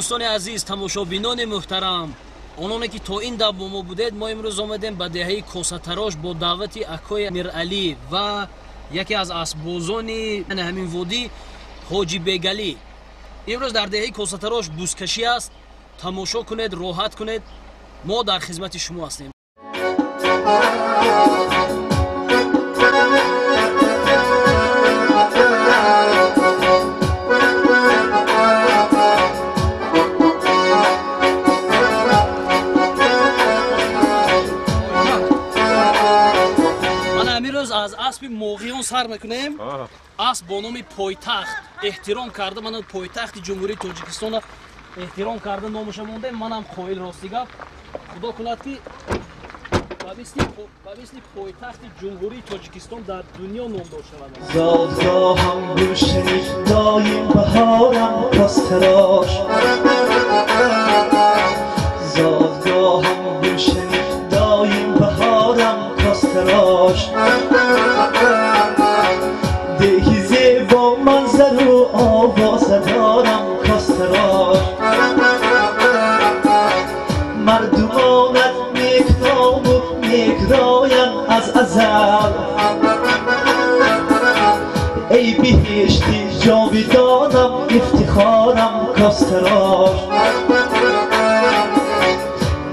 Дӯстони азиз, тамошобинони муҳтарам, ононе ки то ин дам бо мо будед, мо имрӯз омадем ба деҳаи Косатарош бо даъвати акои Миралӣ ва яке аз асббозони ҳамин водӣ Ҳоҷи Бегалӣ. Имрӯз дар деҳаи Косатарош бузкашӣ аст. Тамошо кунед, роҳат кунед. Мо дар хизмати шумо ҳастем. Аз аспи моғиён сар мекунем. Асп бо номи Пойтахт эҳтиром карда, мана пойтахти Ҷумҳурии Тоҷикистонро эҳтиром карда номаша мондем. Манам қоил, рости гап, худо кунад ки ба мисли пойтахти Ҷумҳурии Тоҷикистон дар дунё номдор шавад. Зодгоҳам гулшани доим баҳорам костарош, зодгоҳам гулшани доим баҳорам костарош, деҳи зебо манзару овоза дорам костарош, мардумонат некному некроянд аз азал, эй биҳишти ҷовидонам ифтихорам костарош,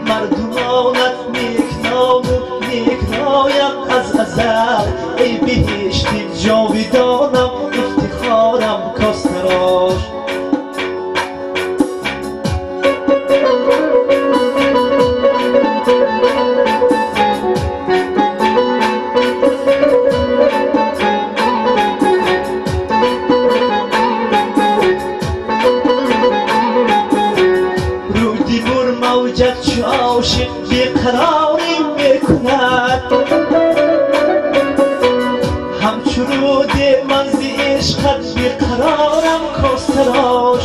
мардумонат некному некроянд аз азал, эй биҳишти ҷовидонам ифтихорам костарош. Руди бурмавҷат чу ошиқ беқарорӣ мекунад, ҳамчу руди ман зи ишқат беқарорам костарош,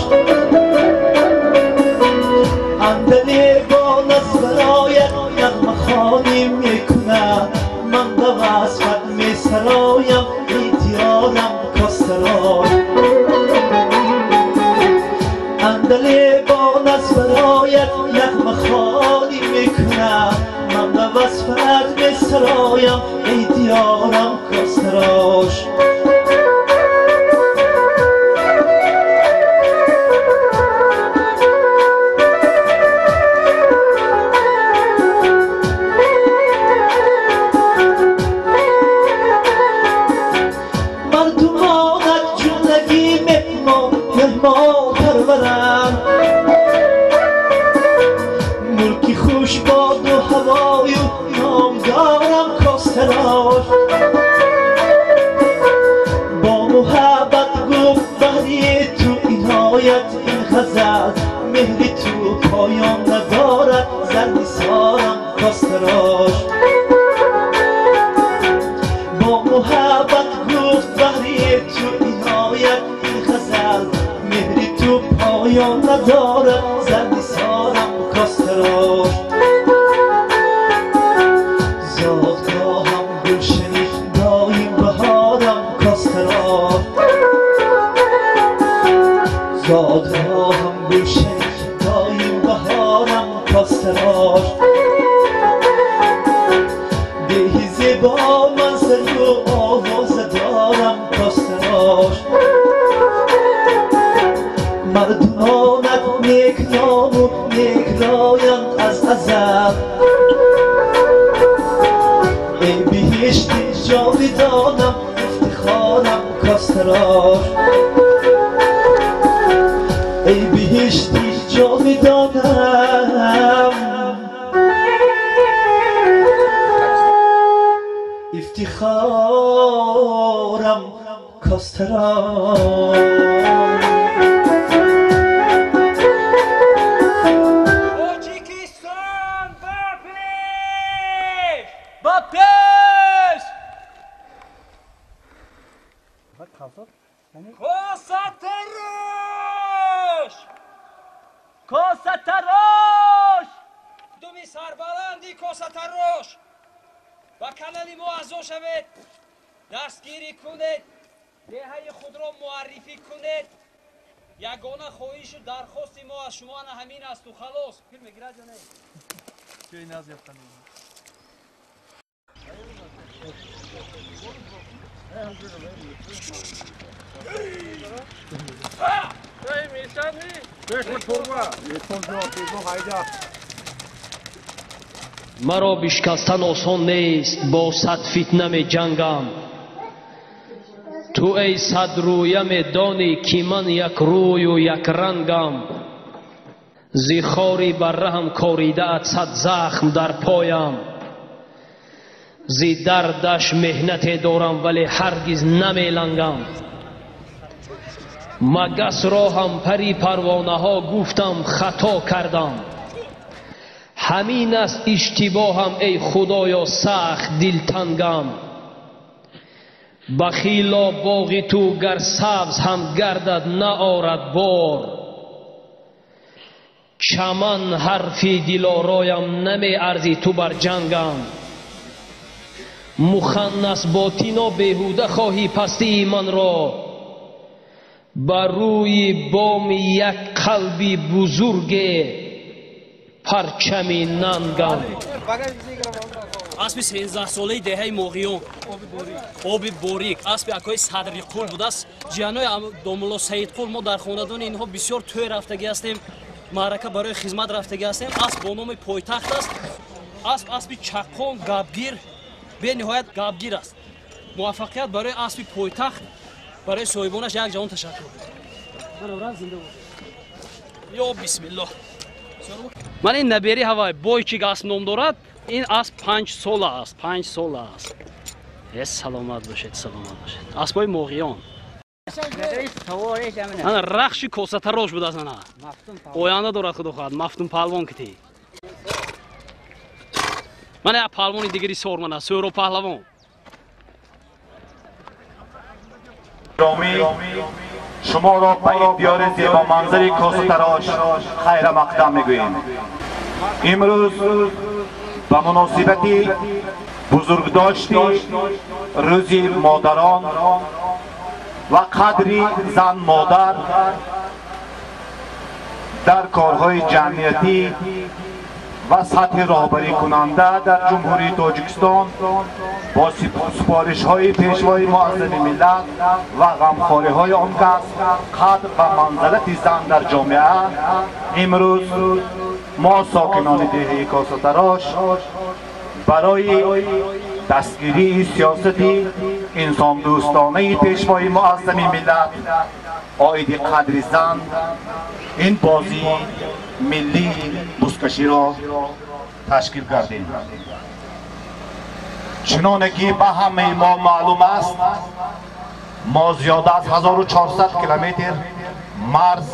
андале бо назбароят нағмахонӣ мекунад, ман ба васфат месароям эй диёрам костарош, андале бо назбароят нағмахонӣ мекунад, ман ба васфат месароям эй диёрам костарош. Мардумонат ҷумлагӣ меҳмон меҳмон парваранд, мулки хушбоду ҳавою номдорам костарош, бо муҳаббат гуфт баҳри ту иноят ин ғазал, меҳри ту поён надорад зарнисорам костарош, бо муҳаббат гуфт баҳри ту иноят ин ғазал, меҳри ту поён надорад зарнисорам костарош. Зодгоҳам гулшани доим баҳорам костарош, зодгоҳам гулшани доим баҳорам костарош, деҳи зебо манзару овоза дорам костарош, мардумонат некному некроянд аз азал, эй биҳишти ҷовидонам ифтихорам костарош, эй биҳишти ҷовидонам ифтихорам костарош. Тоҷикистон ба пеш! Ба пеш! Косатарош! Косатарош! Думи сарбаланди Косатарош! Ба канали мо аъзо шавед, дастгирӣ кунед, деҳаи худро муаррифӣ кунед. Ягона хоҳишу дархости мо аз шумо ана ҳамин асту халос. Филм мегирад ё не? Маро бишкастан осон нест, бо сад фитна меҷангам. Ту эй садрӯя медонӣ, ки ман якрӯю якрангам. Зи хори бар раҳм коридаат сад захм дар поям. Зи дардаш меҳнате дорам, вале ҳаргиз намелангам. Магасро ҳам пари парвонаҳо гуфтам хато кардам. Ҳамин аст иштибоҳам, эй худоё, сахт дилтангам. Бахило боғи ту гар сабз ҳам гардад наорад бор. Чаман ҳарфи дилороям намеарзӣ ту бар ҷангам. Муханнас ботино беҳуда хоҳӣ пастии манро. Ба рӯи боми як қалби бузурге парчами нангам. Аспи 13-солаи деҳаи Моғиён, оби борик, аспи акои Садриқул будааст. Ҷиҳанои домулло Саидқул. Мо дар хонадони инҳо бисёр тӯй рафтагӣ ҳастем, маърака барои хизмат рафтагӣ ҳастем. Асп бо номи Пойтахт аст. Асп аспи чаққон, гапгир, бениҳоят гапгир аст. Муваффақият барои аспи Пойтахт, барои соҳибонаш як ҷавон ташаккур. Ё бисмиллоҳ. Ман ин набери ҳавай Бойчик асп ном дорад. Ин асп 5 сола аст, 5 сола аст. Э, саломат бошед, саломат бошед. Аспои Моғиён. Ана рахши косатарош будааст ана. Оянда дорад, худо хоҳад, Мафтун паҳлавон кити. Ман як паҳлавони дигари сор мана, Сӯро паҳлавон. Шуморо ба ин диёри зебоманзари косатарош хайрамақдам мегӯем. Имрӯз ба муносибати бузургдошти рӯзи модарон ва қадри зан модар дар корҳои ҷамъиятӣ ва сатҳи роҳбарикунанда дар Ҷумҳурии Тоҷикистон бо супоришҳои пешвои муаззами миллат ва ғамхориҳои он кас қадр ва манзалати зан дар ҷомеа, имрӯз мо сокинони деҳаи Косатарош барои дастгирии сиёсати инсондӯстонаи пешвои муаззами миллат оиди қадри зан ин бозии миллии бузкаширо ташкил кардем. Чуноне ки ба ҳамаи мо маълум аст, мо зиёда аз 1400 километр марз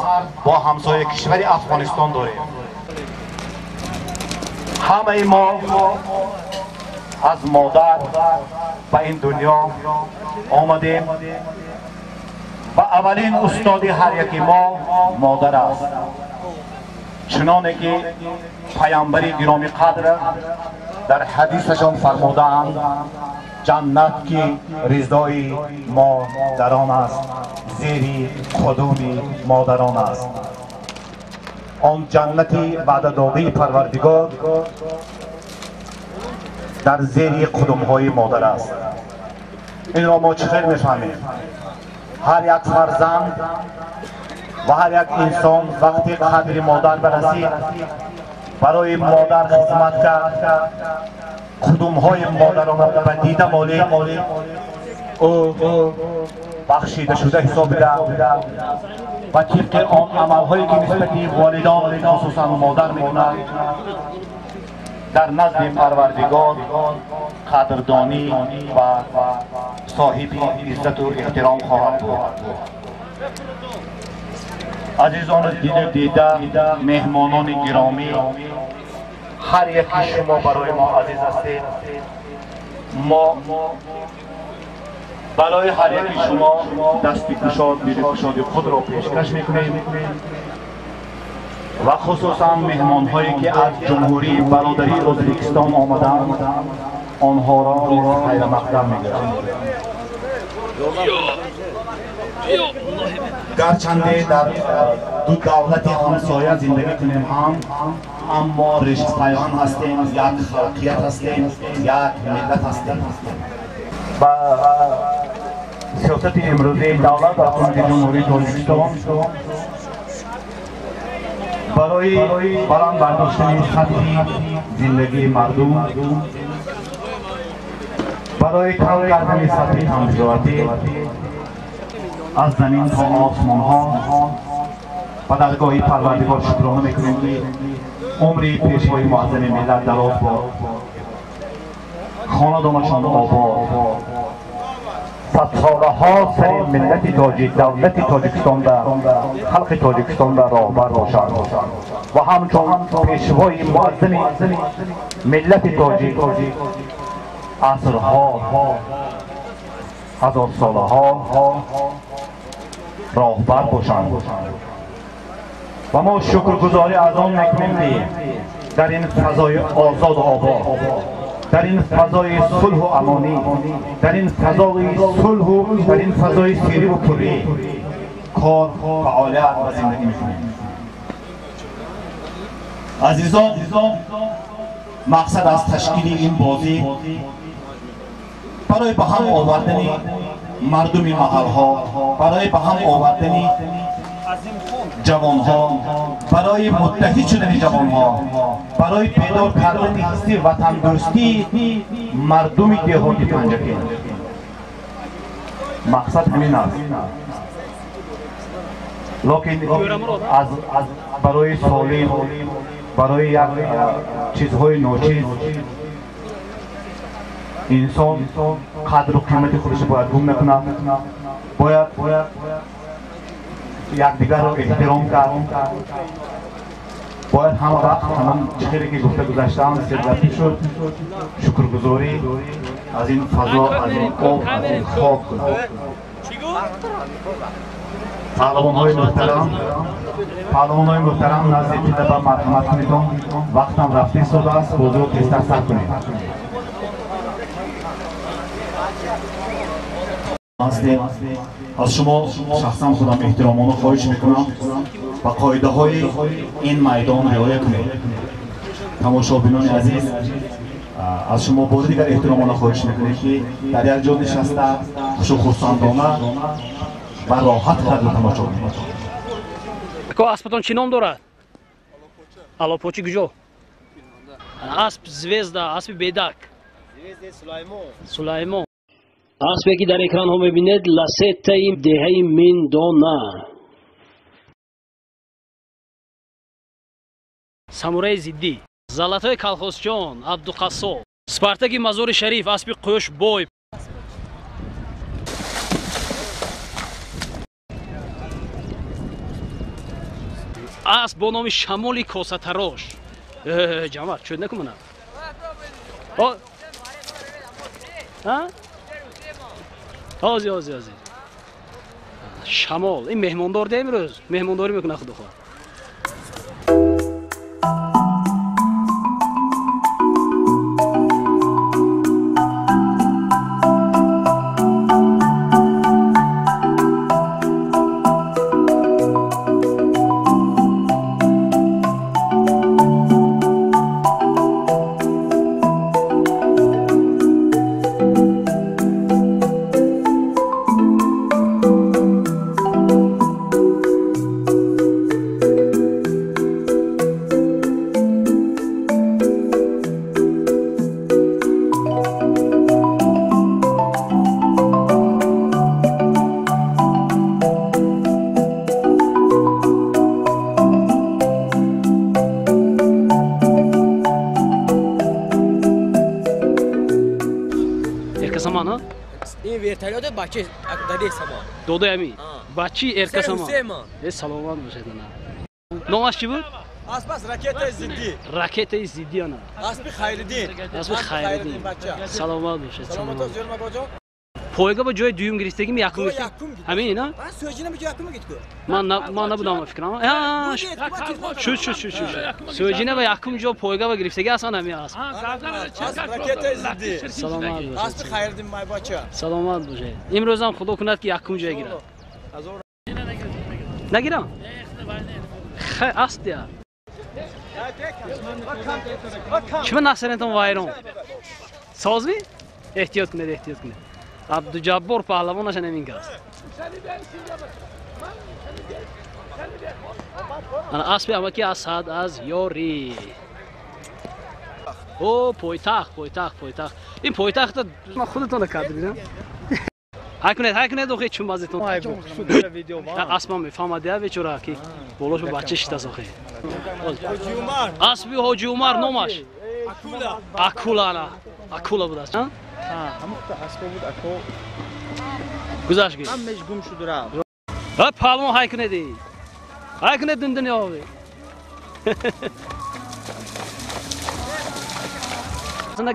бо ҳамсояи кишвари Афғонистон дорем. Ҳамаи мо аз модар ба ин дунё омадем ва аввалин устоди ҳар яки мо модар аст. Чуноне ки паямбари гиромӣ қадр дар ҳадисашон фармудаанд: ҷаннат ки ризои модарон аст, зери қудуми модарон аст. Он ҷаннати ваъдадодаи Парвардигор дар зери қудумҳои модар аст. Инро мо чӣ хел мефаҳмем? Ҳар як фарзанд ва ҳар як инсон вақти қадри модар барасид, барои модар хизмат кард, қудумҳои модаронро ба дида молид, ӯ бахшида шуда ҳисобида ва тибқи он амалҳое ки нисбати волидон, хусусан модар мекунад, дар назди Парвардигор қадрдонӣ ва соҳиби иззату эҳтиром хоҳад буд. Азизони дилу дида, меҳмонони гиромӣ, ҳар яки шумо барои мо азиз ҳастед. Мо барои ҳар яки шумо дасти кушод, дили кушоди худро пешкаш мекунем ва хусусан меҳмонҳое ки аз Ҷумҳурии бародарии Ӯзбекистон омадаанд, онҳоро хайрамақдам мегӯям. Гарчанде дар ду давлати ҳамсоя зиндагӣ кунем ҳам, аммо решпайванд ҳастем, як халқият ҳастем, як миллат ҳастем. Ба сиёсати имрӯзаи давлат ва ҳукумати Ҷумҳурии Тоҷикистон барои баланд бардоштани сатҳи зиндагии мардум, барои кам кардани сатҳи камбизоатӣ аз замин то осмонҳо ба даргоҳи Парвардигор шукрона мекунем, ки умри пешвои муаззами миллат дароз бод, хонадонашон обод, садсолаҳо сари миллати тоҷик, давлати Тоҷикистон ва халқи Тоҷикистон ва роҳбар бошанд ва ҳамчун пешвои муаззами миллати тоҷик асрҳо, ҳазорсолаҳо роҳбар бошанд. Ва мо шукргузорӣ аз он мекунем, ки дар ин фазои озоду обод, дар ин фазои сулҳу амонӣ, дар ин фазои сулҳу дар ин фазои сириву пуррӣ кор, фаъолият ва зиндагӣ мекунем. Азизон, мақсад аз ташкили ин бозӣ барои ба ҳам овардани мардуми маҳалҳо, барои ба ҳам овардани ҷавонҳо, барои муттаҳид шудани ҷавонҳо, барои бедор кардани ҳисси ватандӯстии мардуми деҳоти Панҷакент. Мақсад ҳамин аст. Лекин аз барои солим, барои як чизҳои ночиз инсон қадру қимати худашро бояд гум накунад, бояд якдигарро эҳтиром кард, бояд ҳама вақт ҳамон чихеле ки гуфта гузаштаам сиргапӣ шуд, шукргузорӣ аз ин фазо, аз ин об, аз ин хок кунад. Паҳлавонҳои муҳтарам, паҳлавонҳои муҳтарам, назди пилла ба марҳамат кунедон, вақтам рафта истодааст, бозиро тезтар сар кунед. Аз шумо шахсан худам эҳтиромона хоҳиш мекунам, ба қоидаҳои ин майдон риоя кунед. Тамошобинони азиз, аз шумо бори дигар эҳтиромона хоҳиш мекунем, ки дар як ҷо нишаста хушу хурсандона ва роҳат карда тамошо кунед. Ако аспатон чӣ ном дорад? Алопочи. Куҷо? Асп Звезда, аспи бедак. Сулаймон. Аспе ки дар экранҳо мебинед, ласетаи деҳаи Миндона. Самураи зиддӣ, Залатои колхозҷон, Абдуқассоб, Спартаки Мазори Шариф, аспи Қӯшбой. Асп бо номи Шамоли Косатарош. Ҷамоат, чӯд накунам. Ҳози, ҳози, ҳози. Шамол, ин меҳмондор де имрӯз, меҳмондорӣ мекунад худохоҳ. Додаи ами бачи Эркасамон. Саломат бошед. Номаш чӣ буд? Аспас ракетаи зиддӣ. Ракетаи зиддӣ ана. Аспи Хайриддин. Аспи Хайриддин. Саломат бошед. Саломат бошед. Пойга ба ҷои дуюм гирифтагим, якум гирифтагим. Ҳамин ина? Ман сӯҷина ба ҷои якум гирифтку. Ман набудам фикрам. Шуд, шуд, шуд, шуд. Сӯҷина ба якум ҷо пойга ба гирифтаги асан ҳамин асп. Ракетаи зиддӣ. Саломат бошед. Аспи Хайриддин май бача. Саломат бошед. Имрӯзам Худо кунад ки якум ҷой гирад. Нагирам? Хай аст я. Чима насарентон вайрон? Созми? Эҳтиёт кунед, эҳтиёт кунед. Абдуҷаббор паҳлавонаша намин кас. Ана аспи амаки Асад аз ёрӣ. О, пойтахт, пойтахт, пойтахт. Ин пойтахта ман худатона кадр бинам. Ҳай кунед, ҳай кунед, охи чун базетон. Аспам мефаҳмад я бечора ки болошо бача шитас охи. Аспи Ҳоҷи Умар номаш? Акула. Акула ана. Акула будааст, ҳа? Ҳамукта аспо буд ако. Гузашт ги. Ҳамаш гум шуд рафт. Ҳа паҳлавон ҳай кунед. Ҳай кунед дундуни оби.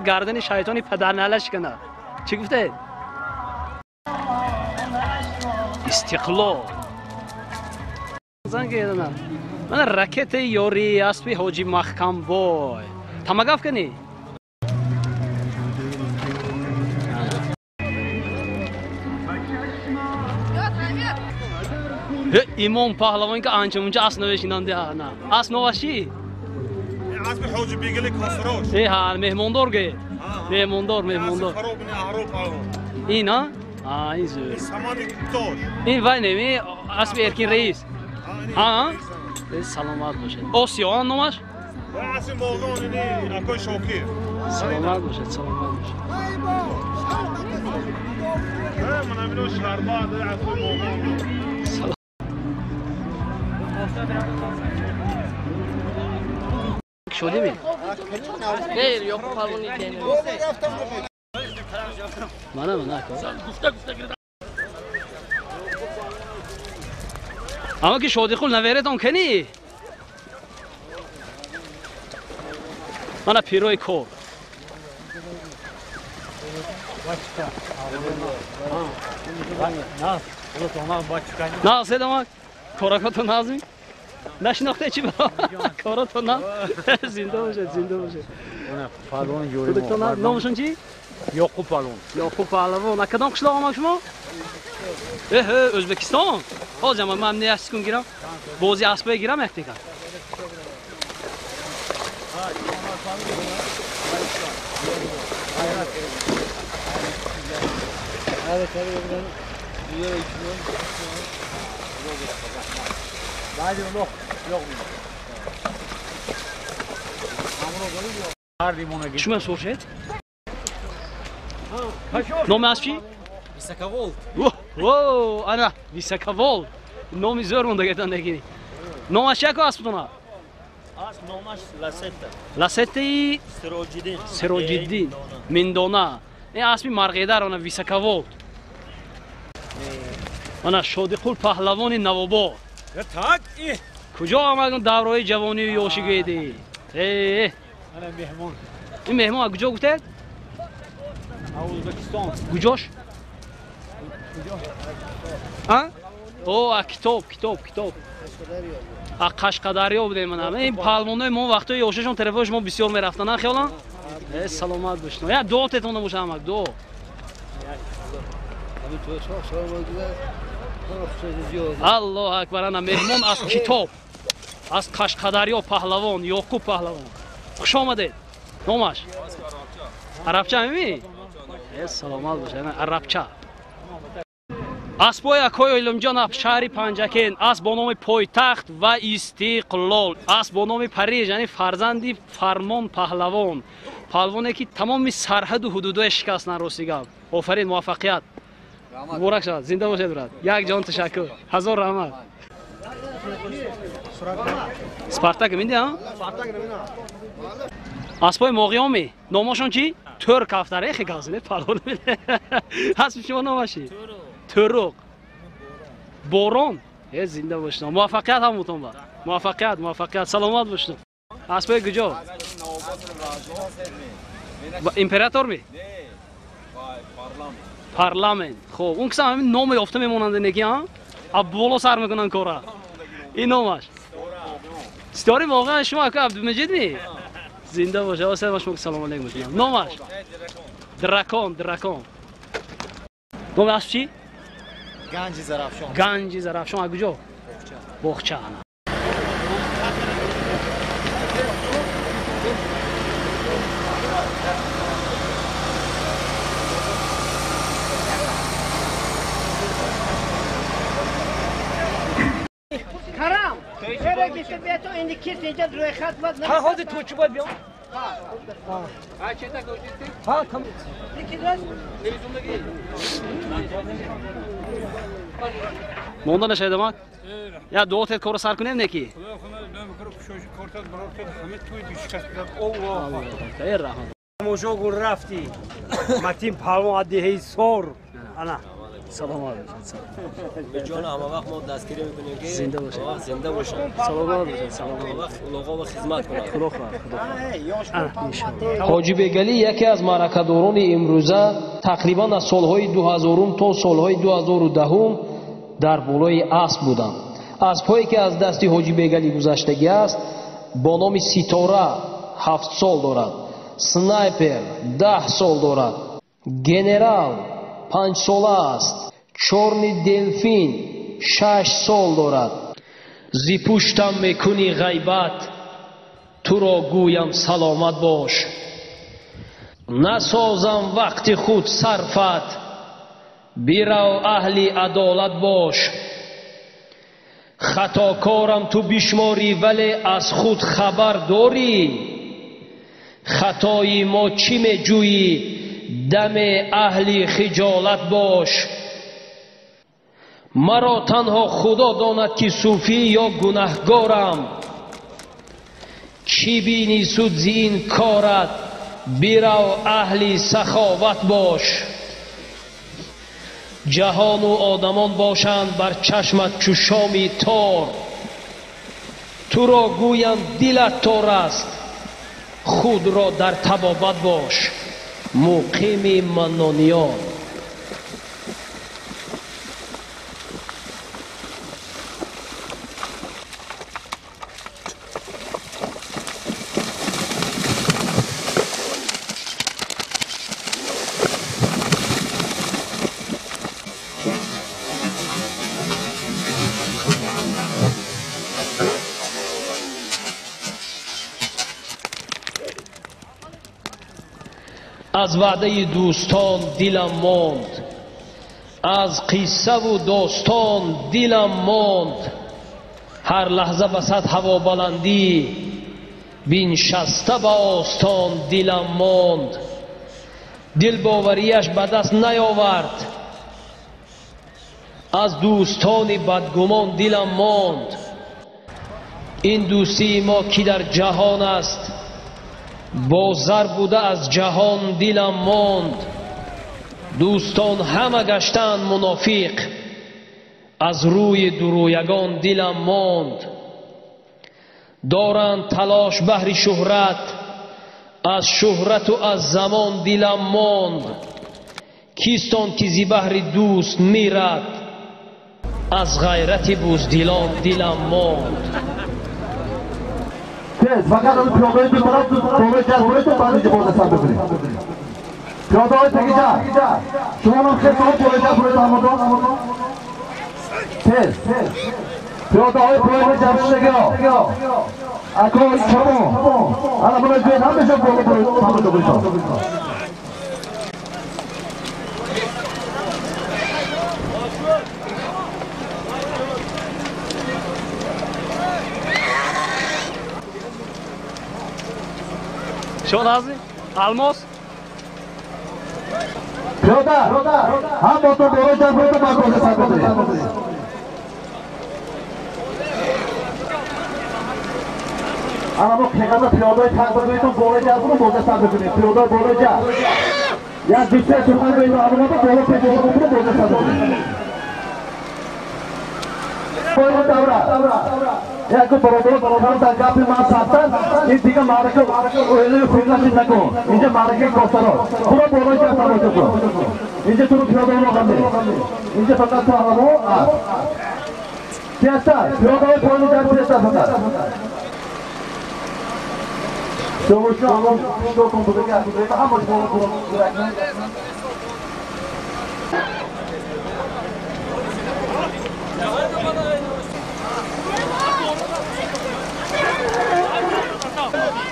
Гардани шайтони падарналаш кана. Чӣ гуфтед? Истиқлол. Мана ракетаи ёрӣ аспи Ҳоҷи Маҳкамбой. Тамагаф кунӣ? Имом паҳлавон ки анча мунча асп навешинанд. Асп новаш чӣ? Аспи Ҳоҷи Бегили Косрош. Э ҳа, меҳмондор ге. Меҳмондор, меҳмондор. Ин а? А, ин зӯр. Самади Куктош. Ин вай неми аспи Эркин Раис. Ҳа? Саломат бошед. Осиё номаш? Аспи Моғон ини акои Шокир. Саломат бошед, саломат бошед. Ман амино шарбат аспи Моғон. Шудӣ ми? Не, Ёқуб палвони кени. Мана мана ака. Ама ки Шодиқул наверетон кени? Мана пирои кор. На, седамак. Коракото назми? Нашинохте чи бро? Корото на? Зинда бошед, зинда бошед. Палвон ёри мо. Номашон чи? Ёқуб палвон. Ёқуб палвон. А кадом қишлоқ омад шумо? Эҳ, Ӯзбекистон. Ҳозир ман не секунд гирам. Бози аспа гирам як тика. Шумо слушает? Номи асп чӣ? Високоволт. О, ана, Високоволт. Номи зӯр мондагетан дегини. Номаш чӣ ако аспатона? Асп номаш Ласетта. Ласеттаи Сироҷиддин. Сироҷиддин. Миндона. Ин аспи марғедар ана Високоволт. Ана Шодиқул паҳлавони Навобод. Так. Куҷо омадон давраи ҷавонию ёшӣ гӯедӣ? Э. Ана меҳмон. Ин меҳмон аз куҷо гуфтед? Ӯзбекистон. Куҷош? А? О, а китоб, китоб, китоб. А Қашқадарё будем мана. Ин паҳлавонои мо вақтҳои ёшашон тарафҳои шумо бисёр мерафтанд, хиёлам? Э, саломат бошед. Я дуо тетон боша ҳамак, дуо. Аллоҳ акбар, ана меҳмон аз китоб. Аз Қашқадарё паҳлавон, Ёқуб паҳлавон. Хуш омадед. Номаш? Арабча меми? Э, саломат бошед. Ана арабча. Аспои акои Илмҷон аз шаҳри Панҷакент, асп бо номи Пойтахт ва Истиқлол, асп бо номи Париж, яъне фарзанди Фармон паҳлавон. Паҳлавоне ки тамоми сарҳаду ҳудудое шикастанд, рости гап. Офарин, муваффақият. Муборак шавад. Зинда бошед, брат. Як ҷон ташаккур. Ҳазор раҳмат. Спартак минди, а? Аспои моғиёми. Номошон чӣ? Тӯр кафтар. Эхе газине паҳлавон. Аспи шумо номаш чӣ? Тӯруқ. Борон. Э, зинда бошед. Муваффақият ҳамутон ба. Муваффақият, муваффақият. Саломат бошед. Аспои куҷо? Император ми? Парламент. Хоб, он киса ҳамин номе ёфта мемонанд неки, а? А боло сар мекунанд кора. Ин номаш. Ситори воқеан шумо ака Абдумаҷид ми? Зинда бошед. Оса шумо салом алейкум мекунам. Номаш? Дракон, дракон. Номи асп чӣ? Ганҷи Зарафшон. Ганҷи Зарафшон аз куҷо? Боғча ана. Карам, чаро гифте бия то инди кист инҷа рӯи хат бад. Ҳа, ҳозир ту чӣ бояд биём? Ҳа. Чета гӯшти? Ҳа, кам. Монда нашайдамак? Я дуо тед корро сар кунем неки? Тамошо кун рафтӣ. Матин палвон аз деҳаи Сор. Ана. Салом алейкум. Ҷон, ҳама вақт мо дастгирӣ мекунем ки зинда бошед. Зинда бошанд. Саломат бошед. Саломат. Вақт улоға хизмат кунанд. Худо хоҳад, худо хоҳад. Ҳоҷи Бегалӣ яке аз маъракадорони имрӯза тақрибан аз солҳои 2000 то солҳои 2010 дар болои асп буданд. Аспҳое ки аз дасти Ҳоҷи Бегалӣ гузаштагӣ аст бо номи Ситора 7 сол дорад, Снайпер 10 сол дорад, Генерал 5 сола аст, Чорни Делфин 6 сол дорад. Зи пуштам мекунӣ ғайбат, туро гӯям саломат бош. Насозам вақти худ сарфат, бирав аҳли адолат бош. Хатокорам ту бишморӣ, вале аз худ хабар дорӣ. Хатои мо чӣ меҷӯӣ, даме аҳли хиҷолат бош. Маро танҳо Худо донад ки суфӣ ё гунаҳгорам. Чӣ бинӣ суд зи ин корат, бирав аҳли саховат бош. Ҷаҳону одамон бошанд бар чашмат чу шоми тор. Туро гӯянд дилат тор аст, худро дар табобат бош. Муқими маннониён. Аз ваъдаи дӯстон дилам монд, аз қиссаву достон дилам монд. Ҳар лаҳза ба сад ҳавобаландӣ биншаста ба остон дилам монд. Дилбоварияш ба даст наёвард, аз дӯстони бадгумон дилам монд. Ин дӯстии мо ки дар ҷаҳон аст, бо зар буда аз ҷаҳон дилам монд. Дӯстон ҳама гаштаанд мунофиқ, аз рӯи дурӯягон дилам монд. Доранд талош баҳри шӯҳрат, аз шӯҳрату аз замон дилам монд. Кистон ки зи баҳри дӯст мирад, аз ғайрати буздилон дилам монд. Фақат аз пиёдаҳои ду тараф болои ҷазб буред, баъд инҷа боз сар бикунед. Пиёдаҳои тагиҷа, шумо ҳам хел болои ҷазб буред, ҳамадон. Тез. Пиёдаҳои поёни ҷазб шудагиҳо. Акои шумо. Ана болои ҷои ҳамеша боло буред, ҳамадон буред. Шод ҳастӣ? Алмос? Пиёда, ҳаматон болои ҷазб буред, баъд боз сар бикунед. Ана мо қиғаза пиёдаи тақ бигӯедтон болои ҷазб буред, боз сар бикунед. Пиёдаи болои ҷазб. Як ду-се сухан гӯед, ҳамонато боло пеш буред, боз сар бикунед. Болои давра. Яку бародар дар гапи ман сахтан, ин дига маърака оилаи фирнашин накун. Инҷа маъракаи косаро. Туро болои ҷазб тамошо кун. Инҷа туро пиёдаҳо роҳам нест. Инҷа фақат ту ҳамо аст. Тезтар, пиёдаҳои поёни ҷазб тезтар фақат. Шумошо ҳамон шо кун будаги ҳамаш боло бурак.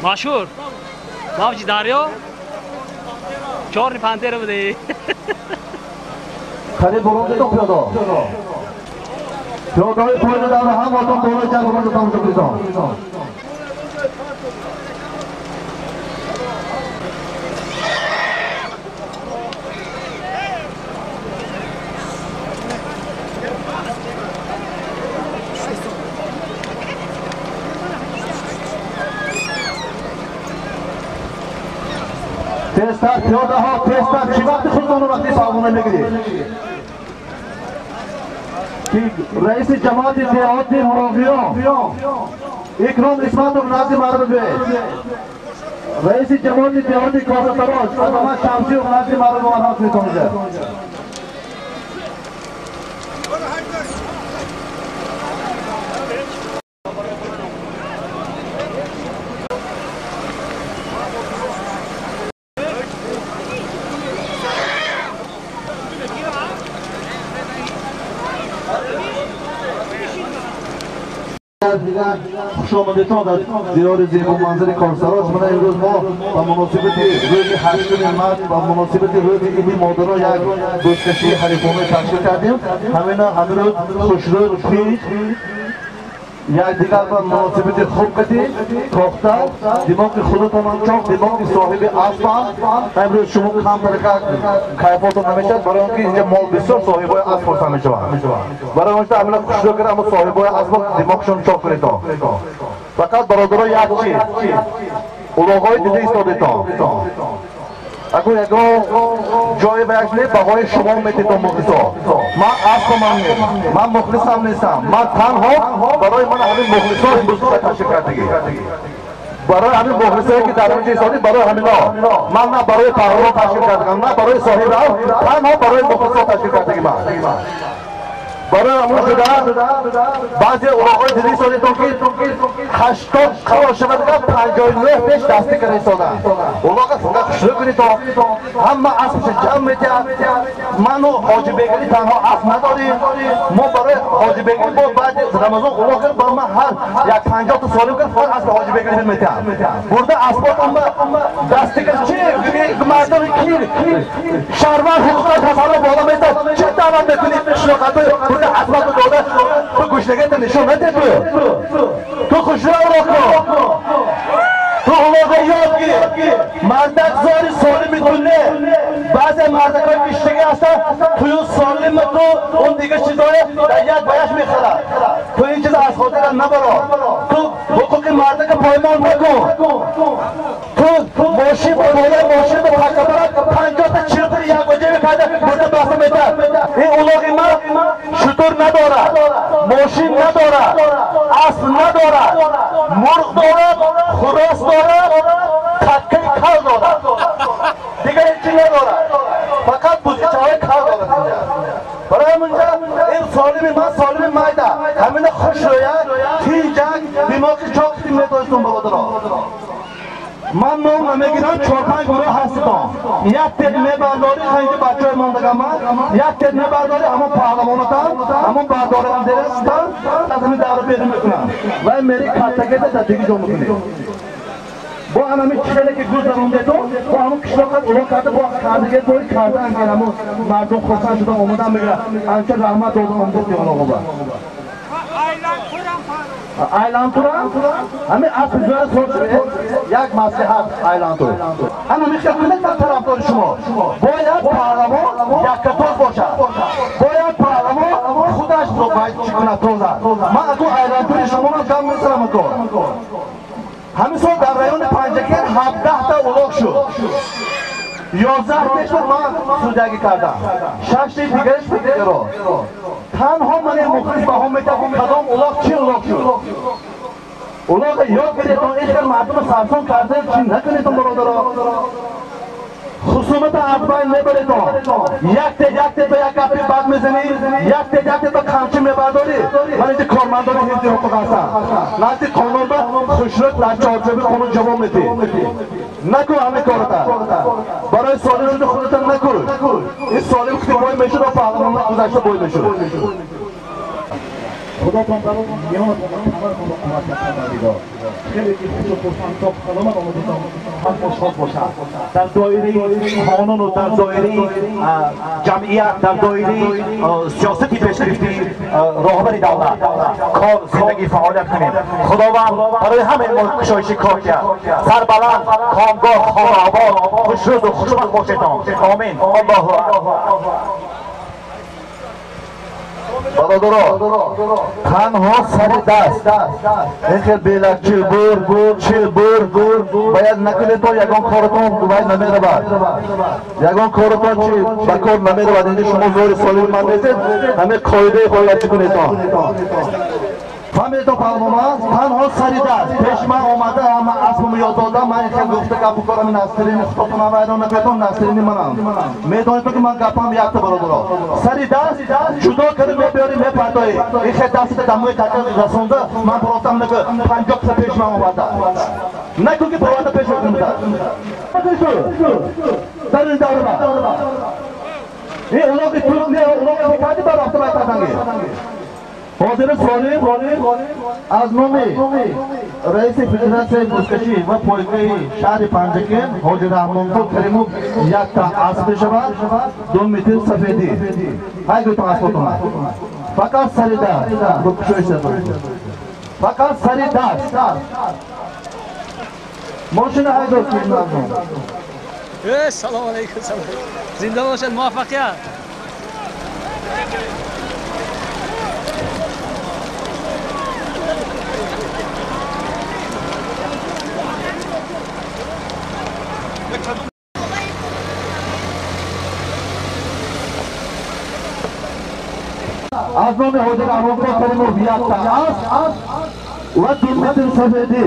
Машҳур. Мавҷи дарё. Чорни пантера буде. Қани бурун дидом пиёдо. Пиёдои поини давра ҳам отон болои ҷанг бурун тамошо кунед. Тезтар пиёдаҳо, тезтар. Чӣ вақти худтонро вақти палвона мегиред? Ки раиси ҷамоати деҳоти Муроғиён Икром Исматов назди мардум биёед. Раиси ҷамоати деҳоти Косатарош Азамат Шамсиев назди мардум омадан кунед онҷа. Хуш омадетон дар диёри зебоманзари Корсарош. Мана имрӯз мо ба муносибати рӯзи 8 март, ба муносибати рӯзи иди модарон як бузкашии ҳарифона ташкил кардем. Ҳамина ҳамин рӯз хушрӯй, тинҷ, якдигар ба муносибати хуб қатӣ тохта, димоғи худатонам чоқ, димоғи соҳиби аспам. Имрӯз шумо камтарака кайфотон намешавад, барои он ки инҷа мол бисёр соҳибои асп хурсанд мешаванд. Барои он ки ҳамина хушрӯ карда, аммо соҳибои асп димоғшон чоқ кунедон. Фақат бародаро як чиз, улоғҳои дида истодетон. Акун ягон ҷое ба як не баҳои шумо метедон мухлисо. Ман аспамам нест, ман мухлисам нестам. Ман танҳо барои ман ҳамин мухлисо имрӯз ташкил кардагӣ. Барои ҳамин мухлисое ки дар инҷо истодед, барои ҳамино. Ман на барои паҳлавон ташкил кардагам, на барои соҳиби асп, танҳо барои мухлисо ташкил кардагӣ ман. Барои ҳамон шуда баъзе улоғҳои дида истодетон ки 80 қарор шавад, 59 пеш дастӣ карда истоданд. Улоға фақат хушрӯ кунедон, ҳама аспша ҷамъ метиҳад. Ману Ҳоҷибегалӣ танҳо асп надорем. Мо барои Ҳоҷибегалӣ бо баъди Рамазон улоғ кард, ба ман ҳар як 50 та солим кард, фақат аспи Ҳоҷибегалӣ метиҳад. Бурда аспотон ба дастӣ кард. Чи мардуми кир шаҳрванд ҳуқуқро тасарруф боло метад? Чӣ даъват мекунед шинохатҳои бурда аспату дода? Ту гӯшнагата нишон надед. Ту хушрӯ улоғ кун, ту улоға ёд гир. Мардак зори солими ту не. Баъзе мардакҳои киштагӣ ҳастанд, тую солими ту он дигар чизҳое дар як ба як мехӯрад. Ту ин чиза аз хотира набаро. Ту ҳуқуқи мардака поймол накун. Ту мошин ба болои мошин ба пакабарад 50 та 40 та якбаҷа мекарда бурда баста метад. Ин улоғи ман шутур надорад, мошин надорад, асп надорад, мурғ дорад, хурос дорад, таккаи кал дорад. Дигар ҳеҷ чиз надорад. Фақат бузичаҳои кал дорад инҷа. Барои ҳаминҷа ин солими ман солими майда. Ҳамина хушрӯяк, тинҷак, димоғи чоқ метоистон бародаро. Ман ном намегирам, 4-5 гурӯҳ ҳаститон. Як тед мебардорӣ, инҷа бачаҳои мондагам ман, як тед мебардорӣ, ҳамон паҳлавонатан, ҳамон бардорандаристан аз ҳамин давра берун мекунам. Вай мери каттагета дар диги ҷо мекунӣ. Бо ҳамин чизеле ки гузарондетон, бо ҳамон қишлоқат улоғ карда, бо кардагет бори кардаан ки ҳамон мардум хурсанд шуда омадан мегирад. Анча раҳмат дода омадед улоғоба. Айлантурам? Ҳамин аспи зӯра сор шуд. Як маслиҳат айлантур. Ҳама мехоҳад кунед ман тарафдори шумо. Бояд паҳлавон яккатоз бошад. Бояд паҳлавон худаш бояд чӣ кунад тоза. Ман акун айлантури шуморо гам мезанам акун. Ҳамин сол дар райони Панҷакент 17 та улоғ шуд. 11 ташро ман судягӣ кардам. 6 таи дигараш дигаро. Танҳо ман мухлис баҳо метавон кадом улоғ чӣ улоғ шуд. Улоғ ёд гиред, он ин хел мардумро сарсон карда чӣ накунед бародаро. Хусумата аз байн мебаред. Якте ба як гапи бад мезанӣ, якте ба қамчӣ мебардорӣ. Ман инҷа кормандони ҳифзи ҳуқуқ ҳастам. Назди қонун ба хушрӯ дар чорчӯби қонун ҷавоб медиҳ. Накун ҳамин кората. Барои солим шуди худата накун. Ин солим ки бой мешуд, ва паҳлавонон гузашта бой мешуд. Худотон миёнатон ва камаратонро қувват Парвардигор. Хеле ки хушу хурсанд то саломат омадетон, ҳама шод бошад. Дар доираи қонун ва дар доираи ҷамъият, дар доираи сиёсати пешгирифтаи роҳбари давлат кор, зиндагӣ, фаъолият кунем. Худованд барои ҳамаи мо кушоиши кор диҳад. Сарбаланд, комгоҳ, хонаобод, хушрӯзу хушбахт бошедон. Омин. Аллоҳу акбар. Бародаро, танҳо сари даст ин хел белак чилбур чилбур бояд накунед, то ягон коротон вай намеравад, ягон коротон чи ба кор намеравад. Ини шумо зори солими ман нестед, ҳамин қоидаи бояд чӣ кунедон. Фаҳмидед, паҳлавон танҳо сари даст пеши ман омада, ҳама асбам ёд дода, ман ин хел гуфта гапу корам. Насрини худотон вайрон накунедон, Насрини манам медонед, ки ман гапам якта. Бародаро, сари даст ҷудо карда мебиёри, мепартоӣ. Ин хел дастата дамои така расонда ман баротам наку. 50 каса пеши ман омада наку, ки барота пеш кунда дар ин давра. Ин улоқи тур не, улоқи кади бар рафта вай каданги. Ҳозири солим аз номи раиси федератсияи бузкашӣ ва пойгаи шаҳри Панҷакент Ҳоҷи Раҳмонқул Каримов якта асп мешавад, 2 метр сафедӣ. Ҳай гӯйтон аспотона. Фақат сари даст, фақат сари даст. Мошина ҳайдор ки. Салом алейкум. Зинда бошад, муваффақият. Аз номи Ҳоҷи Раҳмонқул Каримов якта асп ва 2 метр сафедӣ.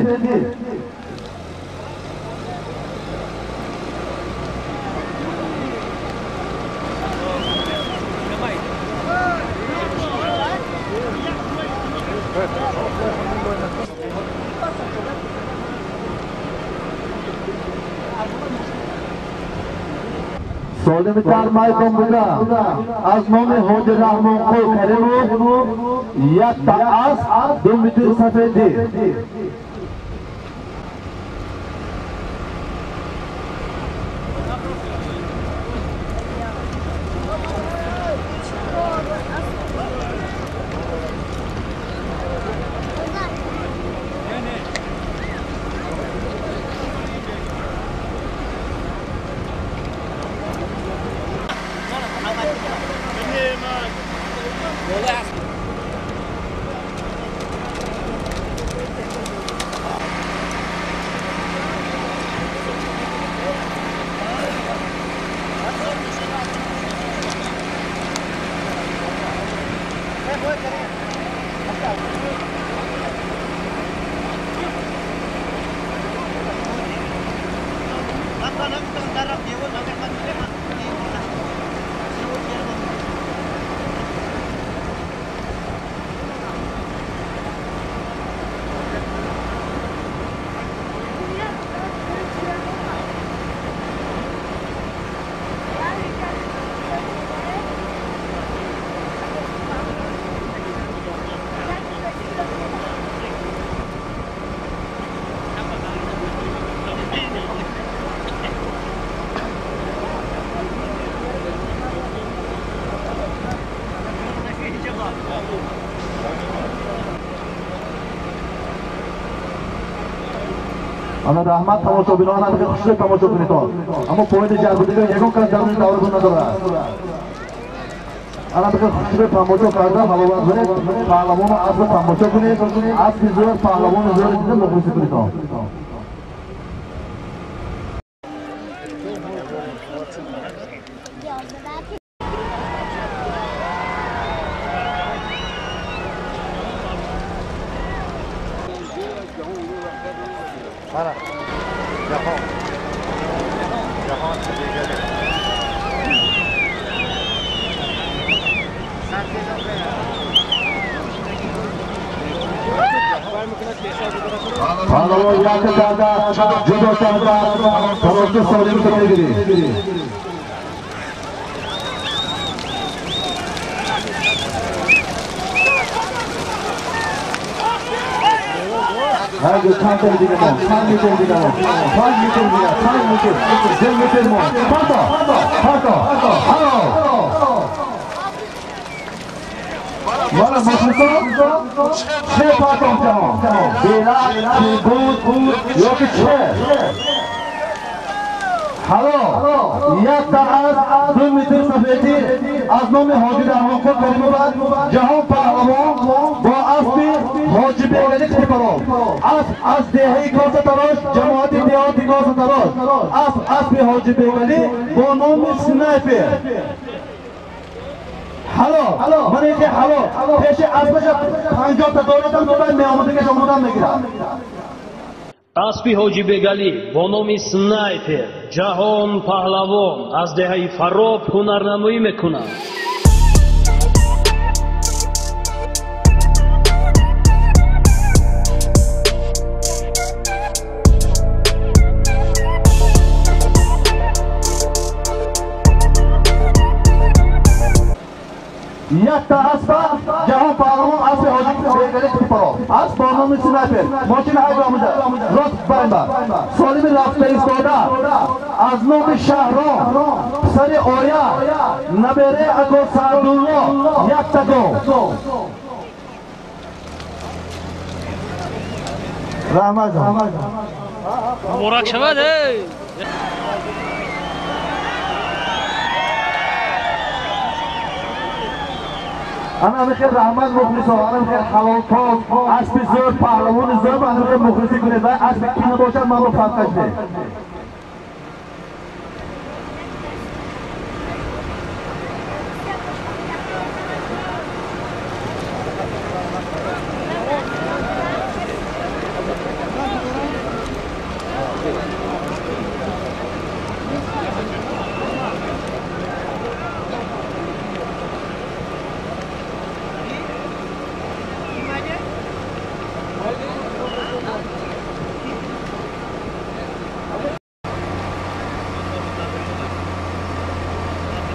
Солими дар майдон буда, аз номи Ҳоҷи Раҳмонқул Каримов якта асп, 2 метр сафедӣ. Ана, раҳмат, тамошобинон, ана хушрӯ тамошо кунед. Аммо поини ҷарбудига ягон кас дар давра надорад. Ана хушрӯ тамошо карда ҳаловат кунед, паҳлавону аспро тамошо кунед, аспи зӯр, паҳлавони зӯр дида мухлисӣ кунед. Паҳлавон якта карда, ҷудо карда, тароши солимро мегирӣ. ҳайгу чанд дига мо, чанд метр дига мо, 5 метр дига, 5 метр, 2 метр мо. Парто, парто, ҳало. Мана мухлисон чӣ партом ҷаҳон? Белак, чӣ буд ёки чӣ? Ҳало, якта аз 2 метр сафедӣ аз номи Ҳоҷи Дармонқул Каримова Ҷаҳон Паҳлавон бо аспи Ҳоҷи Бегали Қитипаров. Асп аз деҳаи Косатарош, ҷамоати деҳоти Косатарош. Асп аспи Ҳоҷи Бегалӣ бо номи Снайпер. Ҳало, ман ин ҳало пеши аспаша 50 та доридам, баъд меомадагаш омодан мегирад. Аспи Ҳоҷи Бегалӣ бо номи Снайпер Ҷаҳон Паҳлавон аз деҳаи Фароб ҳунарнамоӣ мекунад. Якта аспа Ҷаҳон Паҳлавон аспи Ҳоҷи Бегалӣ Қитипаров. Асп бо номи Снайпер. Мошина ҳайд омада. Рост баримба. Солими рафта истода аз номи Шаҳром писари Оя набераи ако Саъдулло якта гов. Раҳмат ҷон. Муборак шавад. Ана михел раҳмат мухлисо, ана михел ҳалолтоз, аспи зӯр, паҳлавони зӯр, ана михел мухлисӣ кунед ва аспи ки набошад маро фарқаш не.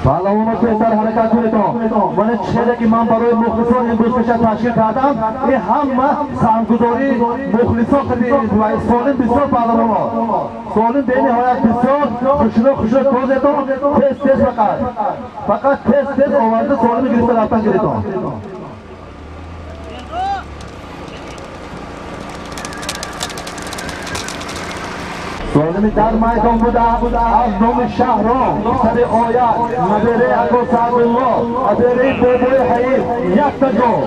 Паҳлавоно тезтар ҳаракат кунедон. Вале чизе ки ман барои мухлисон имрӯз пеша ташкил кардам, ин ҳама саҳмгузории мухлисон ва солим бисёр паҳлавоно. Солим бениҳоят бисёр хушро хушро тозетон, тез тез фақат. Фақат тез тез оварда солими гирифта рафтан гиритон. Солими дар майдон буда аз номи Шаҳром писари Оя набераи ако Саъдулло набераи бобои Ҳаиб якта гол.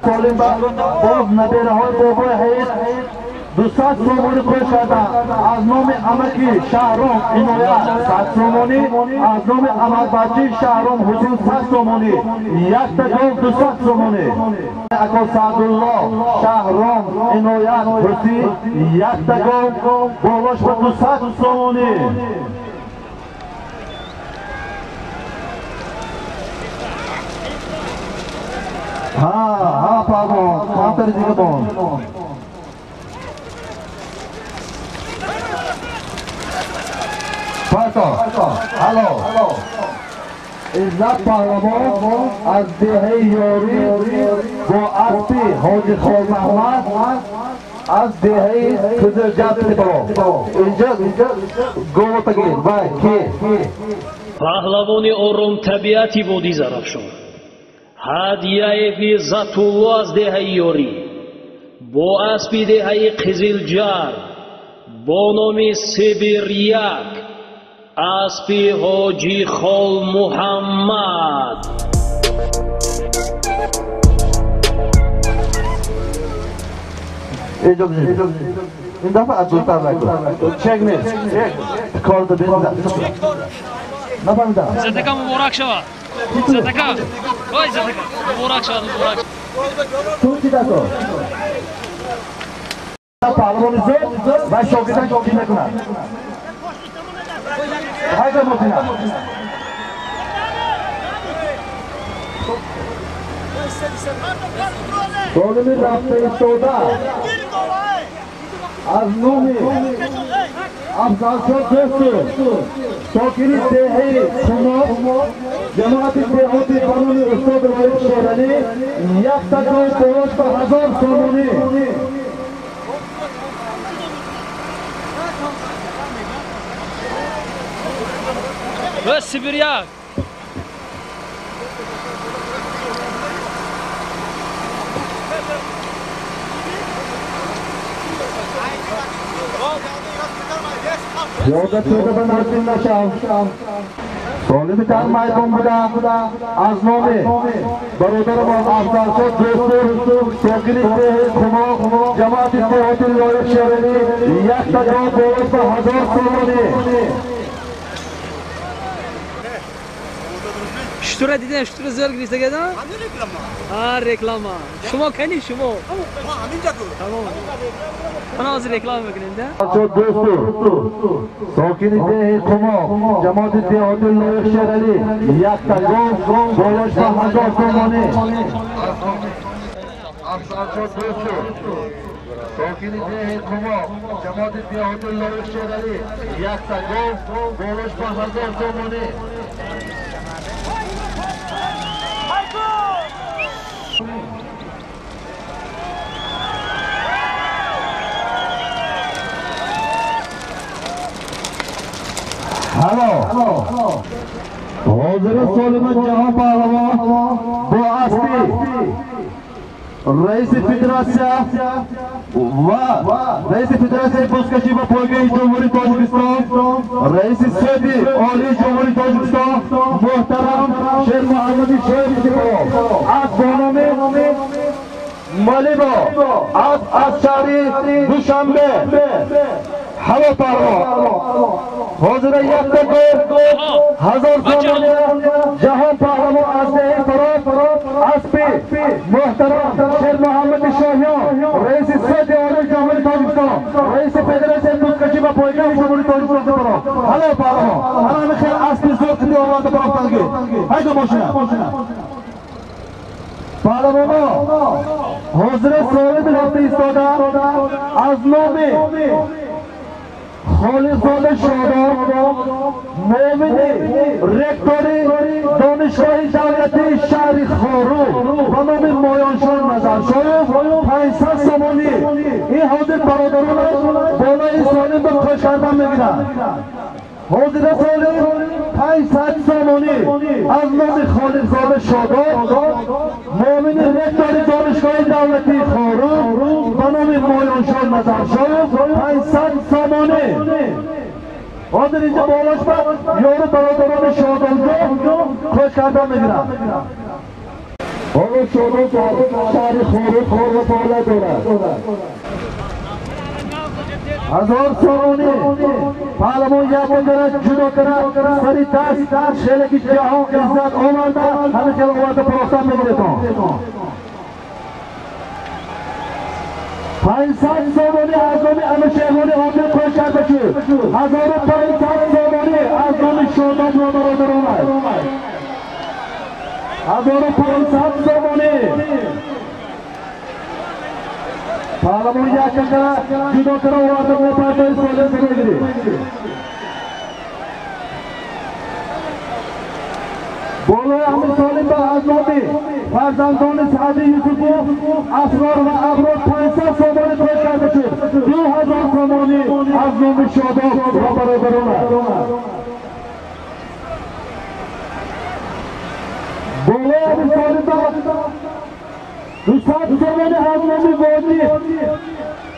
Солим боз набераҳои бобои Ҳаиб 200 сомонӣ қӯш карда аз номи амаки Шаҳром Иноят 100 сомонӣ, аз номи амакбачи Шаҳром Ҳусин 100 сомонӣ, якта гол 200 сомонӣ. Ако Саъдулло Шаҳром Иноят Ҳусин якта гол болош ба 200 сомонӣ. Ҳа, ҳа, пардон, камтари дига бон. Парто, ҳало. Иззат Паҳлавон аз деҳаи Ёрӣ бо аспи Ҳоҷи Холмаҳмад аз деҳаи Қизилҷаб Қитипаров. Инҷа голота гиред ва ки? Паҳлавони оромтабиати водии Зарафшон Ҳадияеви Затулло аз деҳаи Ёрӣ бо аспи деҳаи Қизилҷар бо номи Сибиряк аспи Ҳоҷи Холмуҳаммад. Ин дафъа аз дуртар накун. Чек нест. Корда бенза. Нафаҳмидам. Иззатака муборак шавад. Иззатака. Ой, Иззатака. Муборак шавад, муборак. Ту чӣ дато? Паҳлавони зӯр ва шогирдан чӣ мекунад? Ҳайда мотина. Солими рафта истода аз номи Афзалшо Дӯсту сокини деҳаи Куноб ҷамоати деҳоти ба номи устод Лоиқ Шералӣ якта гов болош ба 1000 сомонӣ. Сибиряк. Пиёда пиёда ба наздик нашав. Солими дар майдон буда аз номи бародарамон Афзалшод Дӯстур, сокини деҳи Қумоқ, ҷамоати деҳоти Лоиқ Шералӣ якта гов болош ба 1000 сомонӣ. Штура дидем, штура зӯр гирифта гедам? Ҳамин реклама. А, реклама. Шумо кани шумо? Ма ҳаминҷа ку. Тамом. Мана ҳозир реклама мекунем, да? Дӯстур, сокини деҳи Қумоқ, ҷамоати деҳоти Лоиқ Шералӣ якта гов болош ба 1000 сомонӣ. Афзалшод Дӯстур, сокини деҳи Қумоқ, ҷамоати деҳоти Лоиқ Шералӣ якта гов болош ба 1000 сомонӣ. Ҳало ҳозири солими Ҷаҳон паҳлавон бо аспи раиси федератсия ва раиси федератсияи бузкашӣ ва пойгаи Ҷумҳурии Тоҷикистон, раиси Суди Олии Ҷумҳурии Тоҷикистон муҳтарам Шермуҳаммади Шоҳибов аз бо номи Малибо аз шаҳри Душанбе. Ҳаво паҳлавон ҳозира якта гов 1000 сомонӣ. Ҷаҳон паҳлавон аз деҳи Фароб аспи муҳтарам Шермуҳаммади Шоҳиён, раиси Суди Олии Ҷумҳурии Тоҷикистон, раиси федератсияи бузкашӣ ва пойгаи Ҷумҳурии Тоҷикистон Фароб. Ҳало паҳлавон, ҳама хел аспи зӯр қити оварда барофтанги. Ҳайда мошина. Паҳлавоно ҳозира солими рафта истода аз номи Холиқзода Шодоб, муовини ректори Донишгоҳи давлатии шаҳри Хоруғ ба номи Моёншон Назаршоев 500 сомонӣ. Ин ҳозир бародаронаш болои солим ба қӯш кардан мегиранд. Ҳозира солим 500 сомонӣ аз номи Холиқзода Шодоб, муовини ректори Донишгоҳи давлатии Хоруғ ба номи Моёншон Назаршоев 500 сомонӣ. Ҳозир инҷа болош ба ёру бародарони Шодобҷон қӯш кардан мегиранд. Ҳоло Шодоб дар шаҳри Хоруғ кор ва фаъолият дорад. 1000 сомонӣ. Паҳлавон якта кара ҷудо кара сари даст шелеки ҷаҳон иззат оварда, ҳамин хел оварда парохтан мегиретон. 500 сомонӣ аз номи Анушервони Омил қӯш карда шуд. 1500 сомонӣ аз номи Шодоб ва бародаронаш. 1500 сомонӣ. Паҳлавон якта кара ҷудо кара оварда мепартои солим мегирид. Болои ҳамин солим ба аз номи фарзандони Саъди Юсуфов Асрор ва Аброр 500 сомонӣ қӯш карда шуд. 2000 сомонӣ аз номи Шодоб ва бародаронаш. Болои ҳамин солим ба 200 сомонӣ аз номи Водӣ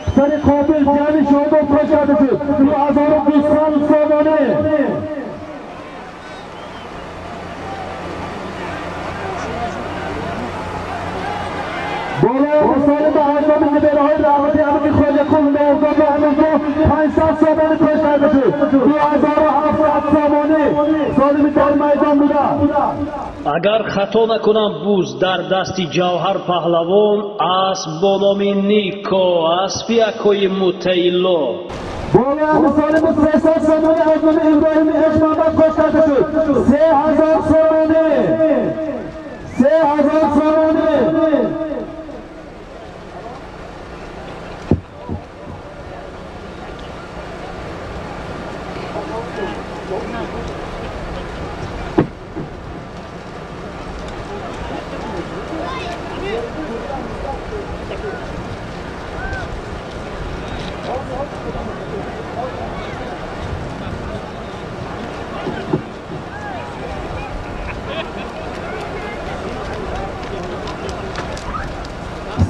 писари Қобил ҷамъи Шодоб қӯш карда шуд. 2200 сомонӣ. Болои солим ба аз номи набераҳои раҳмати ҳамаки Хоҷақул Меҳргон ва ҳаминҷо 500 сомонӣ қӯш карда шуд. 2700 сомонӣ. Солими дар майдон буда. Агар хато накунам, буз дар дасти Ҷавҳар паҳлавон асп бо номи Нико, аспи акои Мутаилло. Болои солими 300 сомонӣ аз номи Иброҳими Эшмамад қӯш карда шуд. 3000 сомонӣ. 3000 сомонӣ.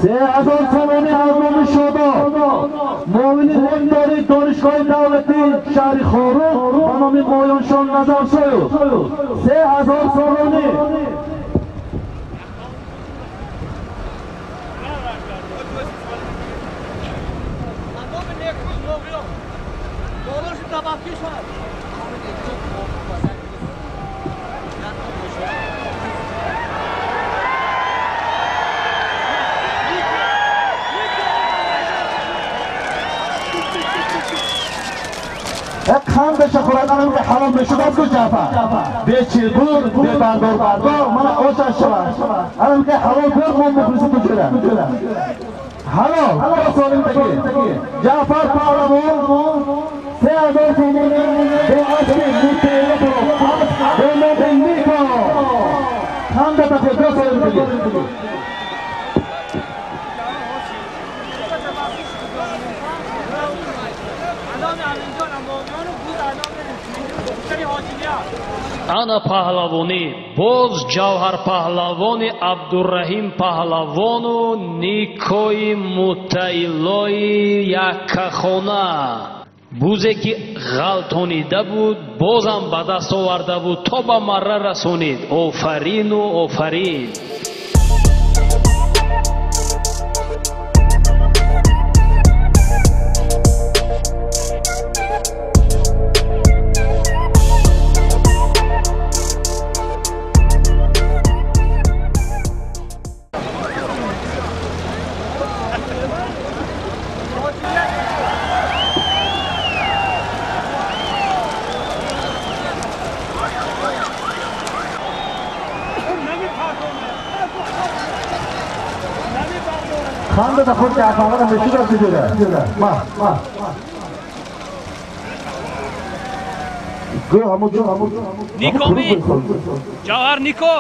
3000 сомонӣ аз номи Шодоб, муовини ректори Донишгоҳи давлатии шаҳри Хоруғ ба номи Моёншон Назаршоев. 3000 сомонӣ. Қандаша хӯрад, анам ки ҳалол мешудад ку Ҷаъфар. Бечилбур, бебардор бардор, мана ошаш шавад. Анам ки ҳалол бур, мо мухлиси ту шуда. Ҳалол, солим таги. Ҷаъфар Паҳлавон 3000 сомонӣ бо аспи мутаила бо номи Нико. Қандата хӯрд, солим таги. Ана паҳлавонӣ, боз Ҷавҳар паҳлавони Абдурраҳим паҳлавону Никои Муттаилои яккахона. Бузе ки ғалтонида буд, бозам ба даст оварда буд, то ба марра расонид. Офарину офарин. Ханда худ Ҷаъфарро мешудад биҷура. Ма, ма. Гӯ ҳамун ҷо ҳамун. Нико ми? Ҷавҳар Нико?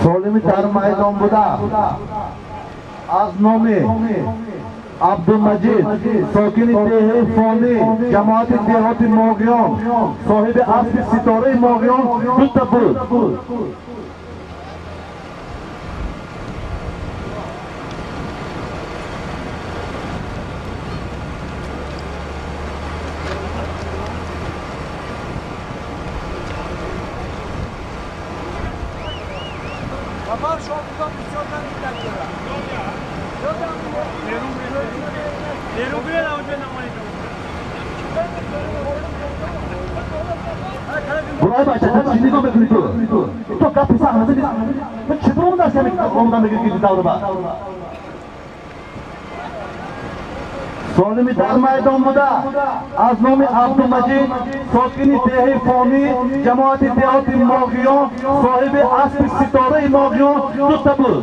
Солими дар майдон буда. Аз номи Абдумаҷид, сокини деҳаи Фонӣ, ҷамоати деҳоти Моғиён, соҳиби аспи ситораи Моғиён дута буд. Бурай бача, чӣ нигоҳ мекунӣ ту? Ту гапи сахт назадӣ. Ту чӣ буромада ҳасти ҳамин омадан мегирӣ ки давра? Солими дар майдон буда, аз номи Абдумаҷид, сокини деҳаи Фонӣ, ҷамоати деҳоти Моғиён, соҳиби аспи ситораи Моғиён дута буд.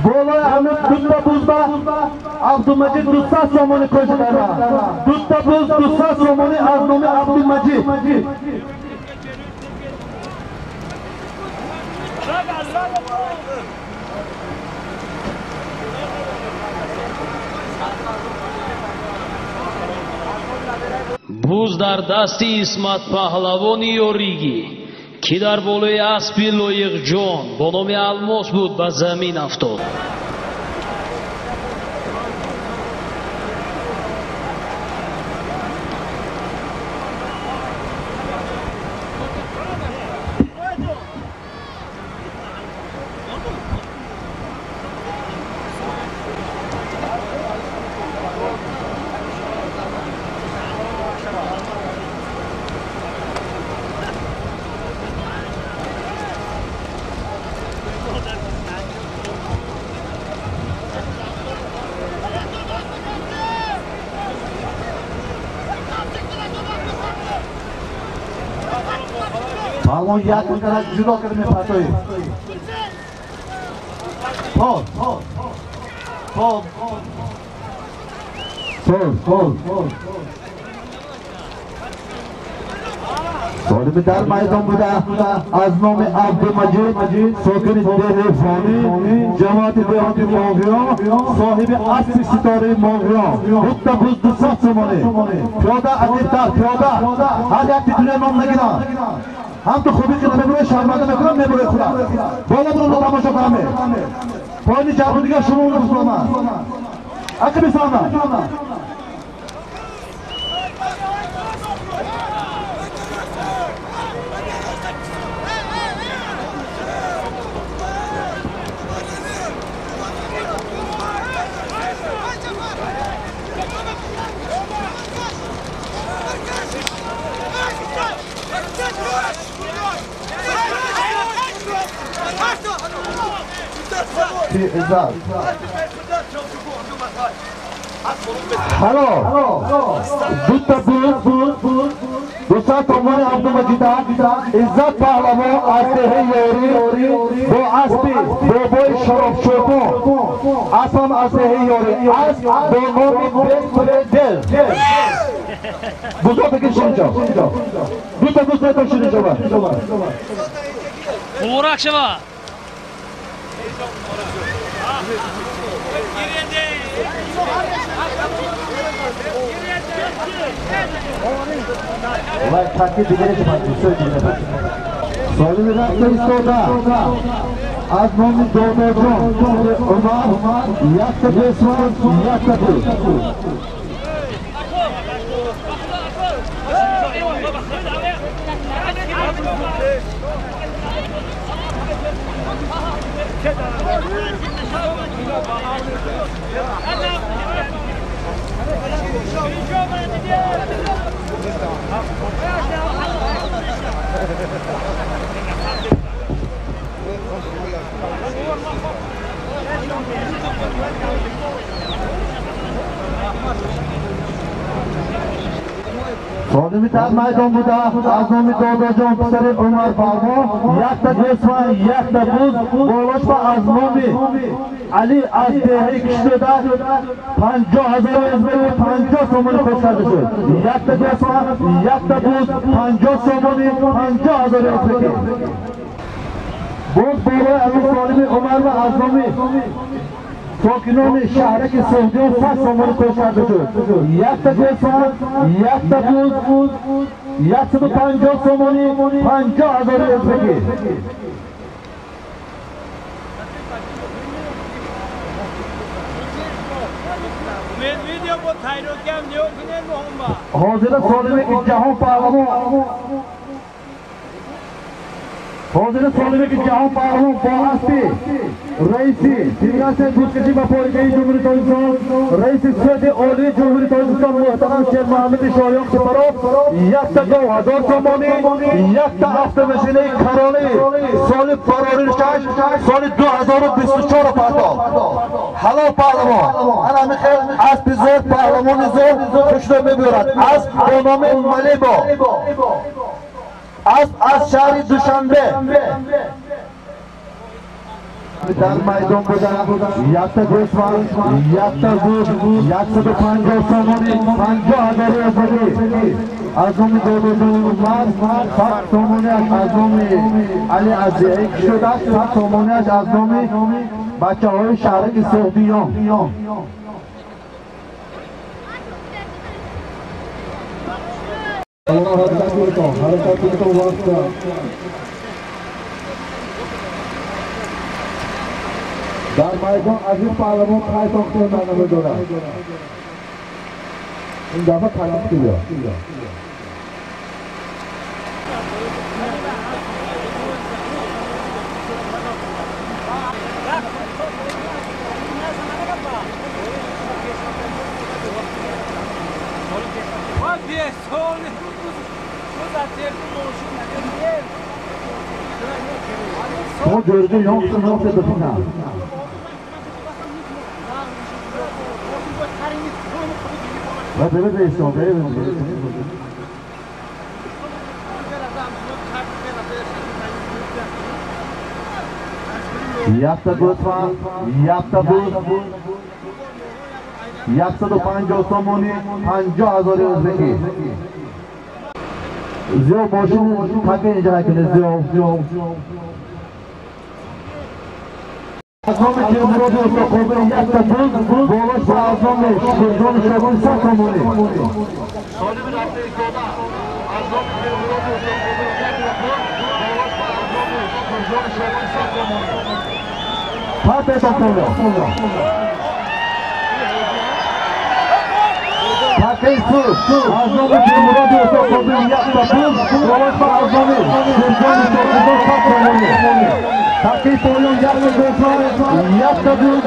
Болои ҳамин дута бузба Абдумаҷид 200 сомонӣ кӯша карда. Дута буз 200 сомонӣ аз номи Абдумаҷид. Буз дар дасти Исмат паҳлавони Ёригӣ, ки дар болои аспи Лоиқҷон бо номи Алмос буд, ба замин афтод. Паҳлавон як мекард, ҷудо карда мепартоид. Пол, пол, пол, пол. Солими дар майдон буда аз номи Абдумаҷид, сокини деҳаи Фонӣ, ҷамоати деҳоти Моғиён, соҳиби аспи ситораи Моғиён. Дутта буз 200 сомонӣ. Пиёда азизтар, пиёда. Ҳар як титуле ном нагирам. Ҳам ту хубӣ қила мебурои, шарманда мекунам, мебурои худам. Боло бурунда тамошо кунам. Поини ҷарбу дигар шумо мусулман. Ақиби сана. عزت هلو دوتا بود 200 تومان عبدالمجید عزت پهلوان از دهه یاری با اسبی بابای شراب چوپان اسبم از دهه یاری اسب با نام دل بزرگ بکش اینجا دوتا دوست نتاشید اینجا مبارک شما. وای تاکی دیگه چه سالمی رفته ایستاده از نام داداجان عمر یک تا بسوان یک تا بود. سالمی در میدان بوده از نام داداجان پسر عمر پهلوان یک تا گوسفند یک تا بز بالاش و از نام علی از دهه کشتوده 50,000 ازبکی 50 سومانی خوش کرده شد. یک تا گوسفند یک تا بز 50 سومانی 50,000 ازبکی. باز بالای از سالمی عمر و از نام ساکنان شهرک سعودیان 100 سومانی خوش کرده شد. یک تا گوسفند یک تا بز 150 سومانی 50,000 ازبکی. حاضر سالمی که جهان پهلوان حاضر سالمی که جهان پهلوان با اسبی رئیسی فدراسیون بوزکشی و پایگاهی جمهوری تاجیکستان رئیس سد عالی جمهوری تاجیکستان محترم شیر محمد شایان سپرов یک تا 2000 سومانی یک تا автомашинаи кароли соли парориш соли 2024 пардохт. ҳало паҳлавон ана ҳамин аспи зор паҳлавони зор хушро мебиёрад. Асп бо номи Малибо, асп аз шаҳри Душанбе. Дар майдон буда як та гӯсфанд як та буз 150 сомонӣ 50,000 озбакӣ. Аз номи додоҷон Умар 100 сомониаш аз номи Али аз деҳаи Кишода 100 сомониаш аз номи бачаҳои шаҳраки Суғдиён. дар майдон азиз паҳлавон қайтоқти барнома дорад. Ин дафъа талаб киё. Шумо ҷӯрҷи ёнқи ноқи духина. ва бебе бейсон бебе. Якта гӯсфанд, якта буз, 150 сомонӣ, 50,000 ӯзбекӣ. Зиё мошин таке инҷа накунед, зиё. Аз номи Тимуроди Устоқобир якта буз, болош ба аз номи Шукурҷони Шогун 100 сомонӣ. Солими рафта истода. Аз номи Тимуроди Устоқобир якта буз, болош ба аз номи Шукурҷони Шогун 100 сомонӣ. Патета Толя. Такаи сур аз номи Тимуроди Устоқобир якта буз, болош ба аз номи Шукурҷони Шогун 100 сомонӣ. Такаи поён якта гӯсфанд, якта буз,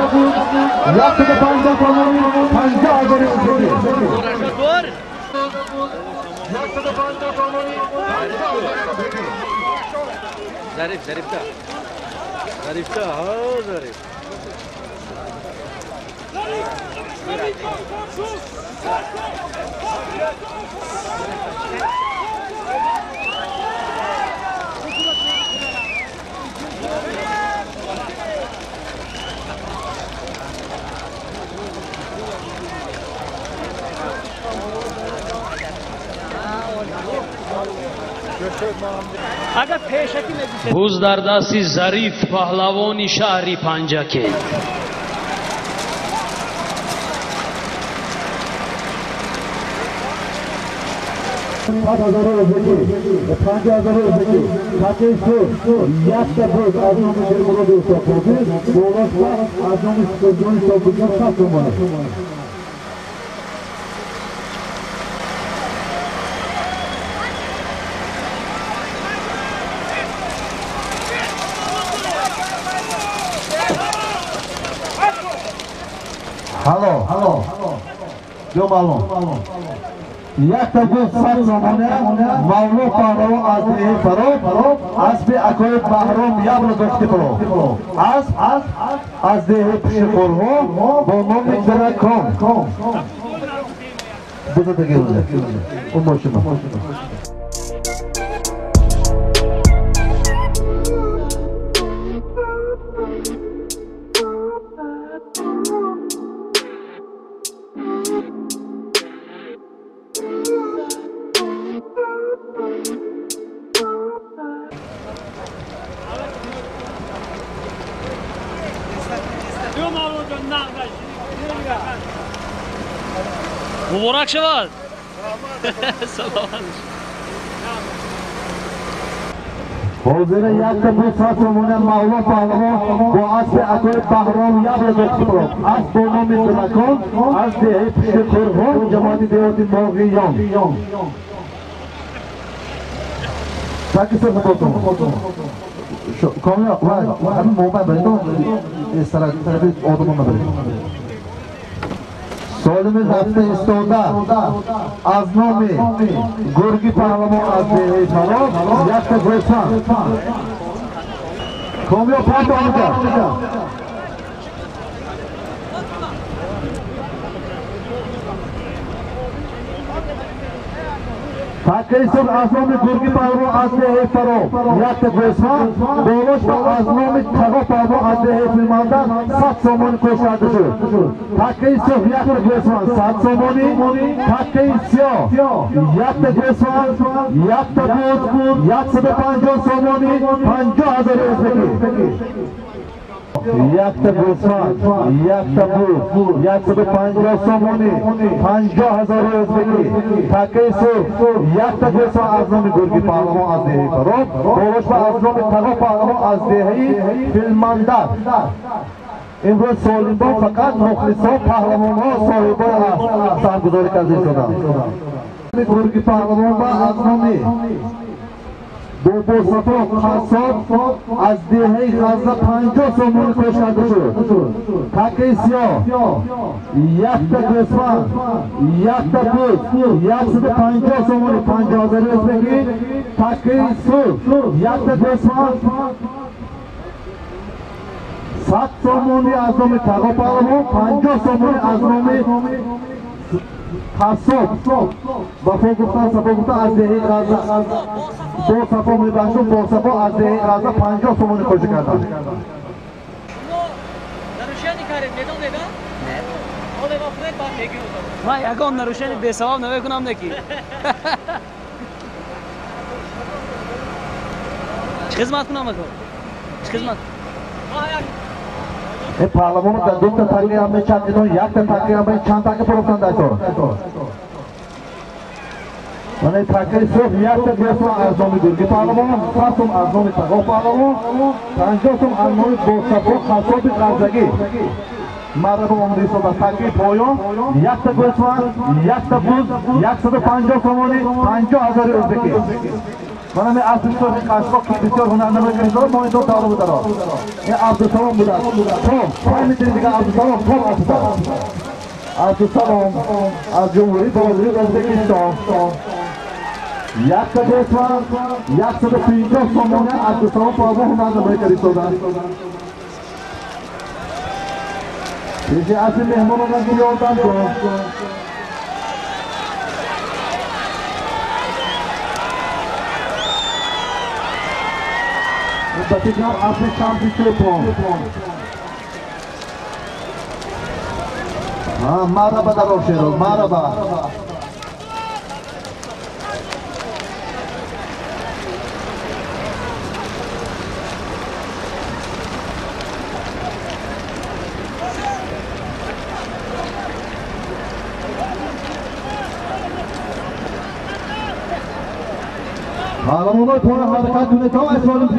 150 сомонӣ, 50 ҳазори узбекӣ. 150 сомонӣ, 50 ҳазори узбекӣ. Зариф, зарифта. Зарифта, ҳа, зариф. Буз дар дасти Зариф паҳлавони шаҳри Панҷакент. Ҳазори узбекӣ, 50 ҳазори узбекӣ. Такаи сур якта буз аз номи Шермуроди Устоқобир, болош ба аз номи Шукурҷони Шогунҷон 100 сомонӣ. Ҳало, ё маълум. Якта буз 100 сомона, Мавло паҳлавон аз деҳаи Фароб, аспи акои Баҳром Ябро дохти Фароб. Асп аз деҳаи Пушиқурғон бо номи Дракон. Буза дагирӯза. Он мошина. Муборак шавад. Саломат. Ҳозира якта буз 100 сомона, Мавло паҳлавон бо аспи акои Баҳром Ябро дохти Фароб. Асп бо номи Дракон аз деҳаи Пушиқурғон, ҷамоати деҳоти Моғиён. Таки сурх ботун. Комил, вай, ҳамин мобайн баред, тарафи одамон набаред. Солими рафта истода аз номи Гурги паҳлавон аз деҳаи Фароб якта гӯсфанд. Комил панҷ омада. Такаи сур аз номи Гурги паҳлавон аз деҳаи Фароб якта гӯсфанд, болош ба аз номи Тағо паҳлавон аз деҳаи Филмандар 100 сомонӣ кӯшарда шуд. Такаи сурх якта гӯсфанд 100 сомонӣ, такаи сиёҳ якта гӯсфанд, якта буз 150 сомонӣ, 50 ҳазори узбекӣ. Якта гӯсфанд, якта буз 150 сомонӣ, 50 ҳазори узбекӣ. Такаи сурх якта гӯсфанд аз номи Гурги паҳлавон аз деҳаи Фароб, болош ба аз номи Тағо паҳлавон аз деҳаи Филмандар. Имрӯз солимбон фақат мухлисон, паҳлавонҳо соҳибои аст саҳмгузорӣ карда истоданд. Гурги паҳлавон ба аз номи Бобосафо Қассоб аз деҳаи Ғазза 50 сомонӣ кӯшарда шуд. Такаи сиёҳ якта гӯсфанд, якта буз 150 сомонӣ, 50 ҳазори узбекӣ. Такаи сурх якта гӯсфанд 100 сомонӣ аз номи Тағо паҳлавон, 50 сомонӣ аз номи Қассоб. Вафо гуфтан, Сафо гуфтан аз деҳаи Ғазза. Бо Сафо мебахшум, бо Сафо аз деҳаи Ғазза 50 сомонӣ кӯшӣ карданд. Ман ягон нарушени бесавоб намекунам неки. Хизмат кунам ако? Чӣ хизмат? Паҳлавон дар дута таки ҳам мечанд, якта таки ҳам чанд таки фурӯхтанд дар кор. Мана такаи сурх якта гӯсфанд аз номи Гурги паҳлавон, 100 сум аз номи Тағо паҳлавон, 50 сум аз номи Босафо Қассоби Ғазагӣ. Марҳабо омадистода такаи поён якта гӯсфанд, якта буз, 150 сомонӣ, 50 ҳазори ӯзбекӣ. Мана ми аспи сурхи қашқо ки бисёр ҳунарнамоӣ кардааст, мо ин тавр бударо. Ин Абдусалом будааст. Том, 5 метри дигар Абдусалом, том Абдусалом. Абдусалом аз Ҷумҳурии Бозории Ӯзбекистон. Якта гӯсфанд, 150 сомонӣ Абдусалом паҳлавон ҳунарнамоӣ кардааст. Пеши аспи меҳмонон ки ёрдам кун. Ба фикрам аспи самти чӯпон. Марҳаба дарор Шероз, марҳаба. Паҳлавонои поён ҳаракат кунед то аз солим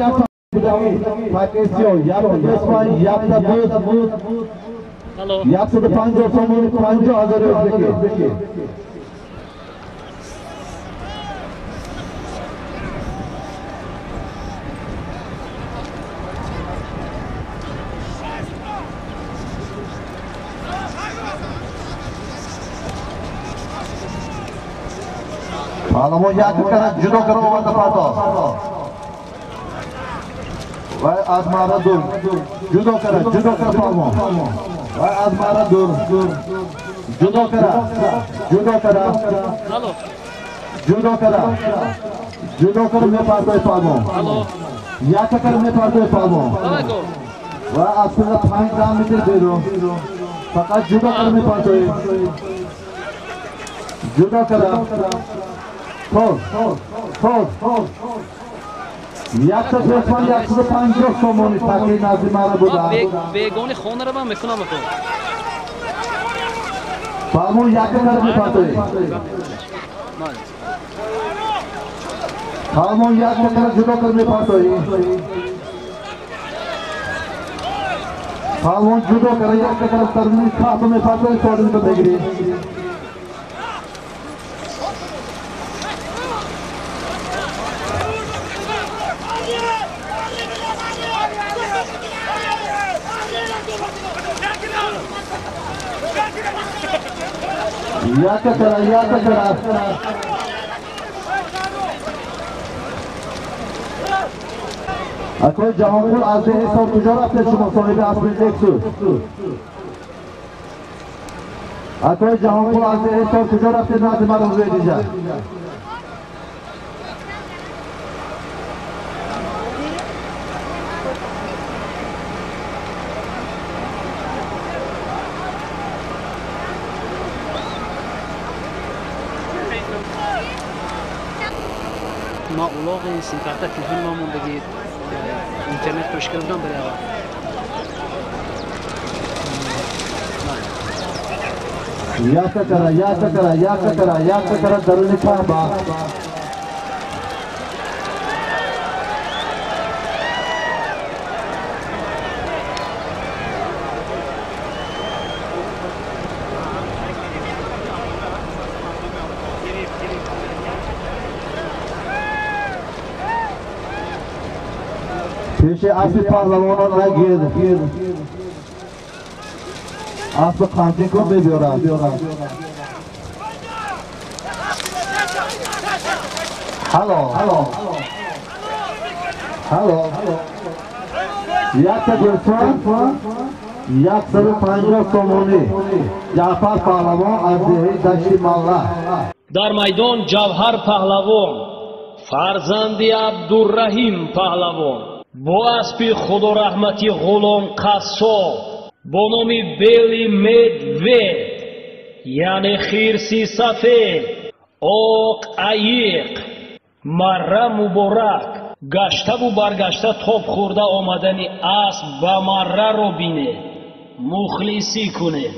Пакистон, якта гӯсфанд, якта буз, 150 сомонӣ, 50 ҳазори ӯзбекӣ. Паҳлавон як кара ҷудо кара оварда партофт. Вай аз мара дур. Ҷудо кара, ҷудо кара паҳлавон. Вай аз мара дур. Ҷудо кара, ҷудо кара. Ҷудо кара. Ҷудо кара мепартои паҳлавон. Яка кара мепартои паҳлавон. Вай аз пила 5 метр берун. Фақат ҷудо кара мепартои. Ҷудо кара. Тоз, тоз, тоз. Якта гӯсфанд 150 сомонӣ такаи назди мара буда. Бегони хонаро ман мекунам ако. Паҳлавон якта кара мепартоӣ. Паҳлавон якта кара ҷудо кара мепартоӣ. Паҳлавон ҷудо кара якта кара даруни каҳба мепартоӣ, солимро мегирӣ. Якта кара, якта кара. Акои Ҷаҳонқул аз деҳи Сор куҷо рафтед шумо соҳиби аспи Лексус? Акои Ҷаҳонқул аз деҳи Сор куҷо рафтед назди маро рӯедиҷа? Ма улоғи симкарта телефони ма мондагӣ интернет пӯш кардам барои аввал. Якта кара, якта кара, якта кара, якта кара даруни каҳба. Пеши аспи паҳлавонон нагир. Аспи қамчинкун мебиёрад. Ҳало, ҳало. Якта гӯсфанд 150 сомонӣ. Ҷаъфар паҳлавон аз деҳаи Дашти Малла. Дар майдон Ҷавҳар паҳлавон, фарзанди Абдурраҳим паҳлавон, бо аспи худораҳмати Ғулом Қассоб бо номи Бели Медвед, яъне хирси сафед, оқ аиқ. Марра муборак. Гаштаву баргашта тоб хӯрда омадани асп ба марраро бинед, мухлисӣ кунед.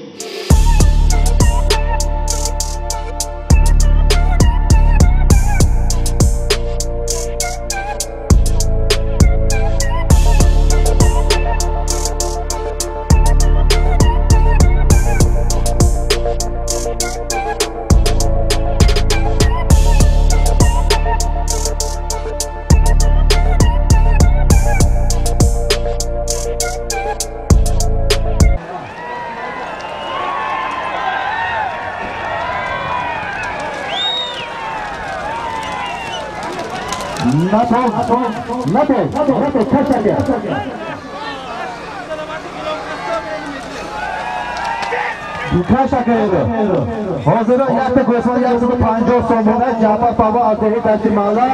Натол, кашаке. Кашаке. Ҳозира якта гӯсфанд 150 сомона Ҷаъфар Паҳлавон аз деҳаи Дашти Маҳалла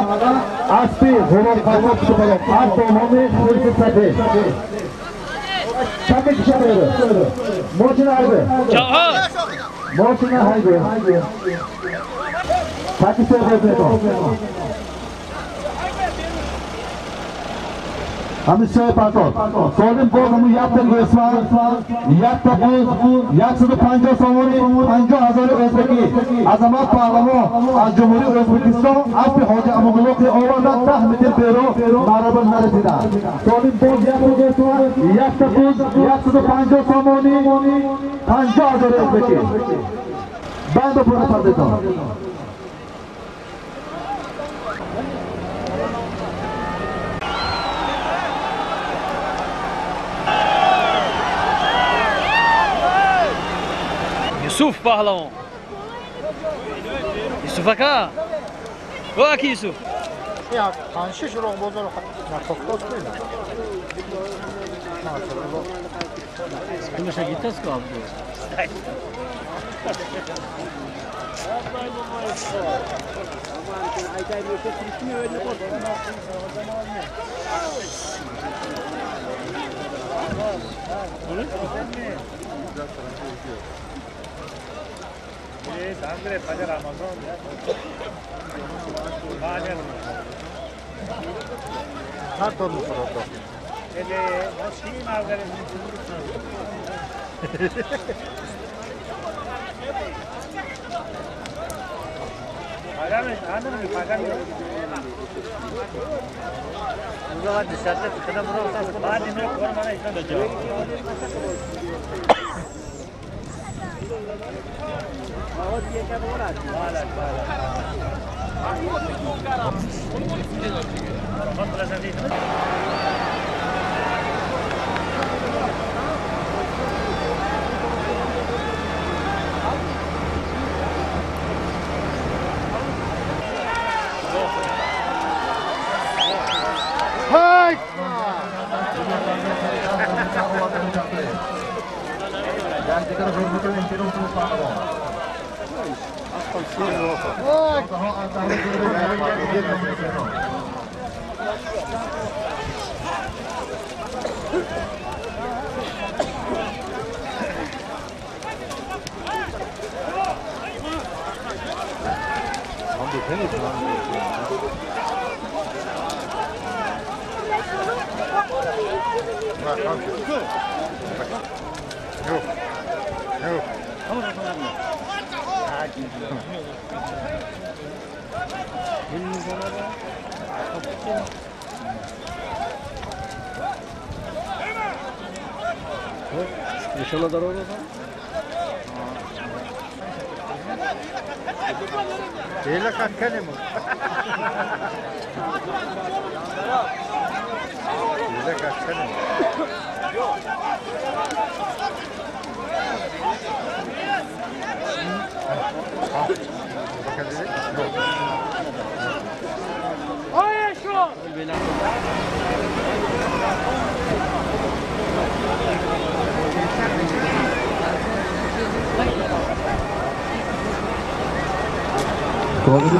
аспи Ғулом Қассоб кушода асп бо номи Хурси Сафед. Чака кишаке. Мошина haydi. Мошина haydi. Такси бозметон. Ҳамин се партон. Солим боз ҳамун якта гӯсфанд, якта буз, 150 сомони, 50 ҳазори ӯзбекӣ. Азамат Паҳлавон аз Ҷумҳурии Ӯзбекистон аспи Ҳоҷи Амонуллоҳ оварда 10 метр берун мароба нарасиданд. Солим боз якта гӯсфанд, якта буз, 150 сомони, 50 ҳазори ӯзбекӣ. Банда пура пардетон. Юсуф Паҳлавон. Юсуф ака. О аки Юсуф. Я 5-6 роғ бозор натохтоз кунед. Конечно, гитаску абду.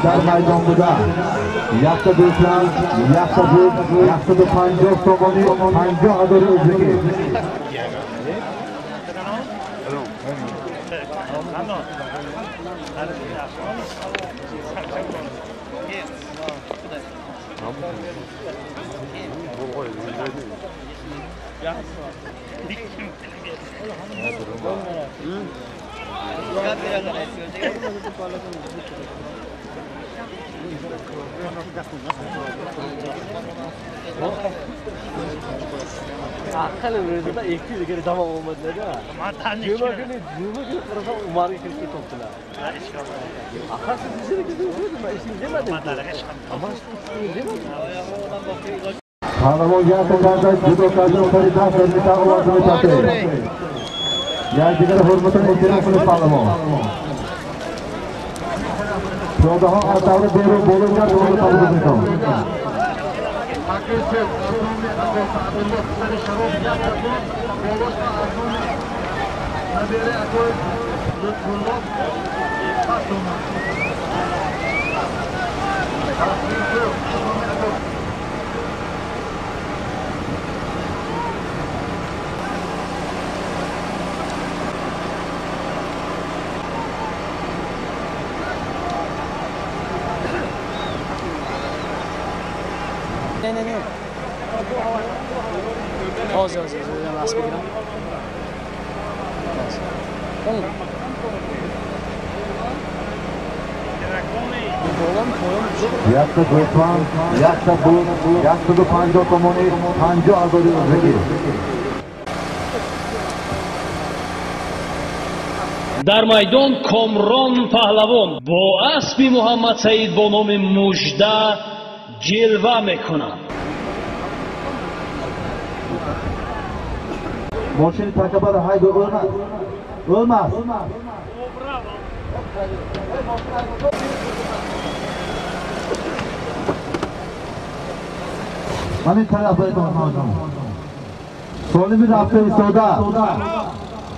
Дар майдон буда якта гӯсфанд, якта буз, 150 сомонӣ, 50 ҳазори ӯзбекӣ. Ақыл өзінде 200 kere tamam olmadılar da. Cuma günü qarasam Umarga kirib ketibdilar. Axir siz ishini ketib, men ishni demadim. Ammo ishni demadim. Паҳлавон якта карда ҷудо карда парида фармита овоз метате. Як дигар ҳурматро эҳтиром кунед паҳлавон. Пиёдаҳо аз даври берун боло кард онро табрик мекунам. Не, не, не. Ҳозир, ҳозир, ҳозир, асп бигирам. Якта гӯсфанд, якта буз, 150 сомонӣ, 50 ҳазори ӯзбекӣ. Дар майдон Комрон паҳлавон бо аспи Муҳаммадсаид бо номи Мужда ҷилва мекунад. Мошини такабар ҳайду o'lmas. O'lmas. Ҳамин тараф барои Солими рафта истода.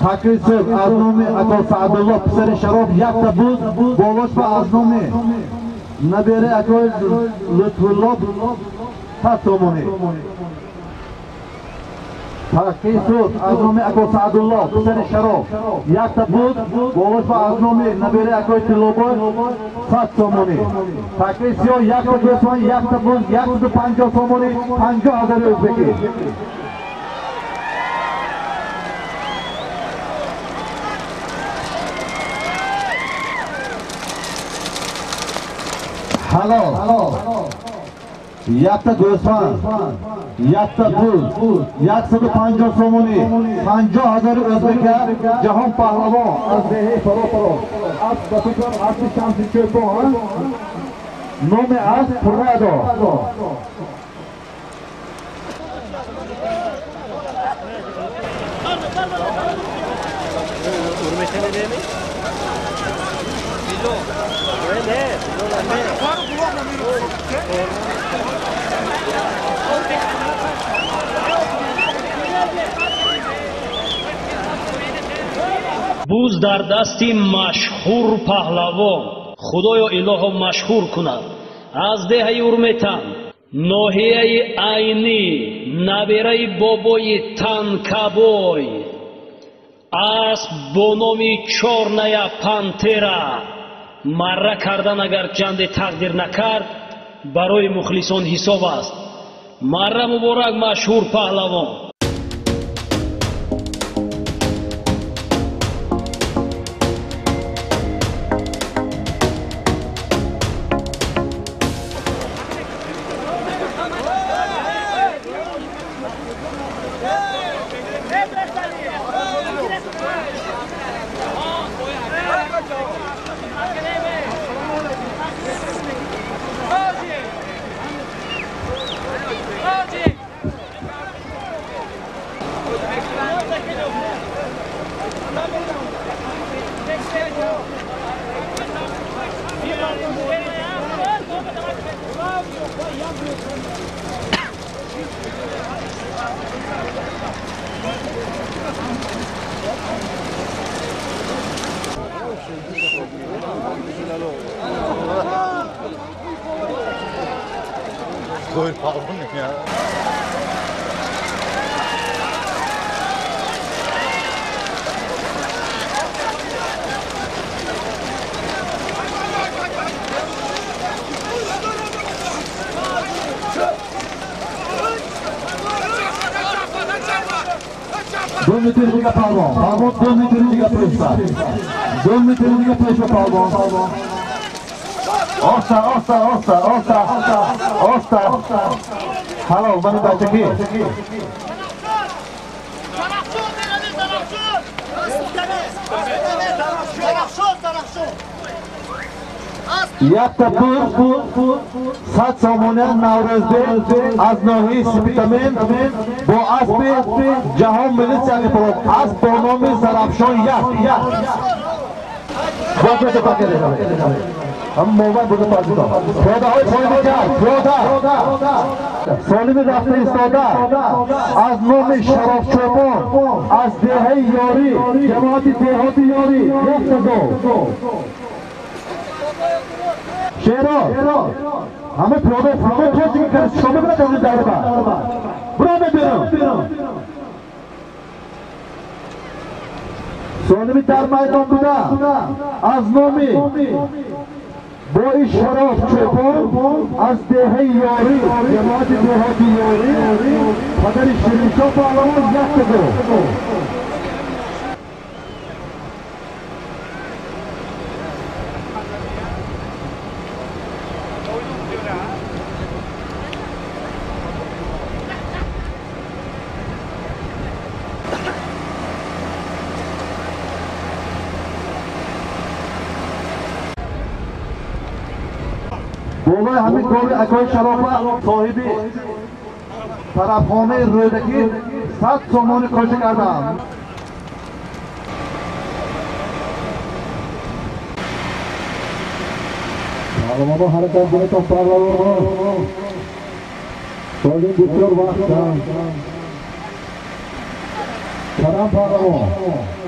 Такри сурх аз номи Ако Саъдулло писари Шароф якта буз, болош ба аз номи набераи Акои Лутфулло 100 сомонӣ. Такри сурх аз номи Ако Саъдулло писари Шароф якта буз, болош ба аз номи набераи Акои Тиллобой 100 сомонӣ. Такри сиёҳ якта гӯсфанд, якта буз, 150 сомонӣ, 50 ҳазори ӯзбекӣ. Ҳалол якта гӯсфанд, якта буз, 150 сомонӣ, 50 ҳазори ӯзбека. Ҷаҳон паҳлавон аз деҳаи Фарофаро, асп ба фикрам аспи Шамси Чӯпон, номи асп Пуррадо. Буз дар дасти машҳур паҳлавон, Худоё илоҳо машҳур кунад. Аз деҳаи Урметан, ноҳияи Айнӣ, набераи бобои Танкабой, асп бо номи Чорная Пантера. Марра кардан агар чанде тақдир накард, барои мухлисон ҳисоб аст. Марра муборак, машҳур паҳлавон. Koyun pardon ya. 2 метр дига палвон, палвон 2 метр дига пешба, 2 метр дига пешба палвон. Оста, оста, оста, оста, оста. Ҳалол, мани бачаки. Якта пул 100 сомона Наврӯзбек аз ноҳияи Спитамен бо аспи ҷаҳон милитсия мепурод, асп бо номи Зарафшон як. Мовай бурда пазидон. Пиёдаҳои поини ҷар, пиёда. Солими рафта истода аз номи Шарофчӯбон аз деҳаи Ёрӣ, ҷамоати деҳоти Ёрӣ, якта гов. Шеро, ҳама пиёда, ҳама тоҷики кард, чикор мекунад аз ин давра? Биро мебирам. Солими дар майдон буда аз номи бои Шароф Чӯпон аз деҳаи Ёрӣ, ҷамоати деҳоти Ёрӣ, падари Шириншоҳ паҳлавон, якта гов. Болои ҳамин гови акои Шарофа соҳиби тарафхонаи Рӯдакӣ 100 сомонӣ коша кардам. Паҳлавонҳо, ҳаракат кунед, паҳлавонҳо. Солим бисёр вақт. Карам паҳлавон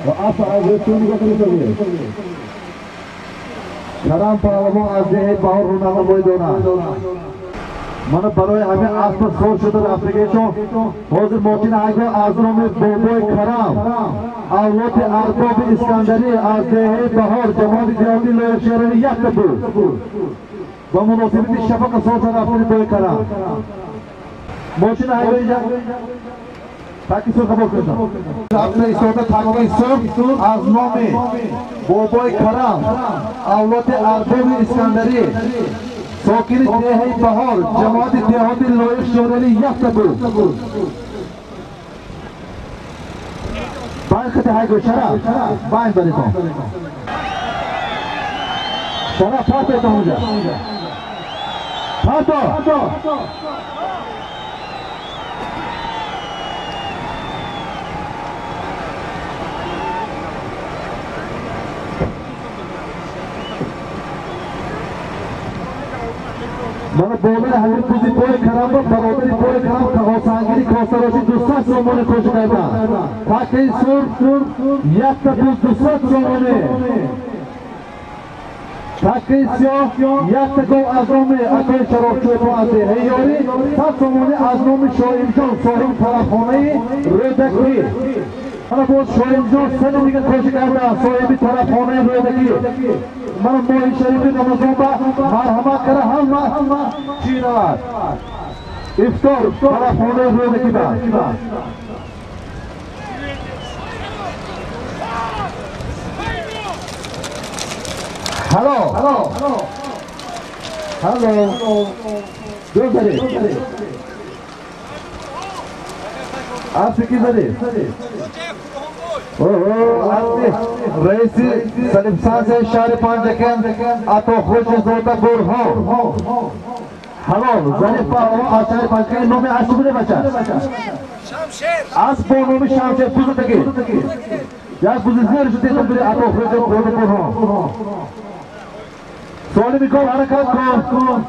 ва асп аз рӯи нигоҳ кунед. Карам паҳлавон аз деҳаи Баҳор ҳунарнамоӣ дорад. Мана барои ҳамин аспа сол шуда рафтагиашон ҳозир мошина ҳайго аз номи бобои Карам, авлоди Арбоби Искандарӣ аз деҳаи Баҳор, ҷамоати деҳоти Лоиқшерали, якта буд ба муносибати шафақа сол шуда рафтани бои Карам. Мошина ҳайго инҷа таки сурх қабул кунед. Рафта истода такки сурх аз номи бобои Карам, авлоди Арбоби Искандарӣ, сокини деҳаи Баҳор, ҷамоати деҳоти Лоиқ Шоралӣ, якта буд. Байн хати ҳайго, Шараф, байн баритон. Шараф, партойтон унҷа. Парто! Мана болои ҳамин бузи бои Карам ба бародари бои Карам Қағосангири Косароши 200 сомонӣ коша карданд. Такаи сурх якта буз 200 сомонӣ. Такаи сиёҳ якта гов аз номи акои Шарофчӯпон аз деҳаи Ёрӣ, 100 сомонӣ аз номи Шоимҷон, соҳиби тарафхонаи Рӯдакӣ. Мана боз Шоимҷон сани дига коша карданд, соҳиби тарафхонаи Рӯдакӣ. Мана моҳи шарифи Рамазон ба марҳамат кара, ҳама чӣ равад? Ифтор тарафхонаи Рӯдакӣ ба. Ҳало! Ҳало! Ду зариф. Аспи ки зариф? Оҳо, раиси салибсанси шаҳри Панҷакент Атохӯшзода Бурҳон. Ҳалол, Зариф паҳлавон аз шаҳри Панҷакент, номи асп буде, бача? Асп бо номи Шамшер, бузатаги. Як бузи зер шуд тета бири Атохӯшзода Бурҳон. Солими гов, ҳаракат кун.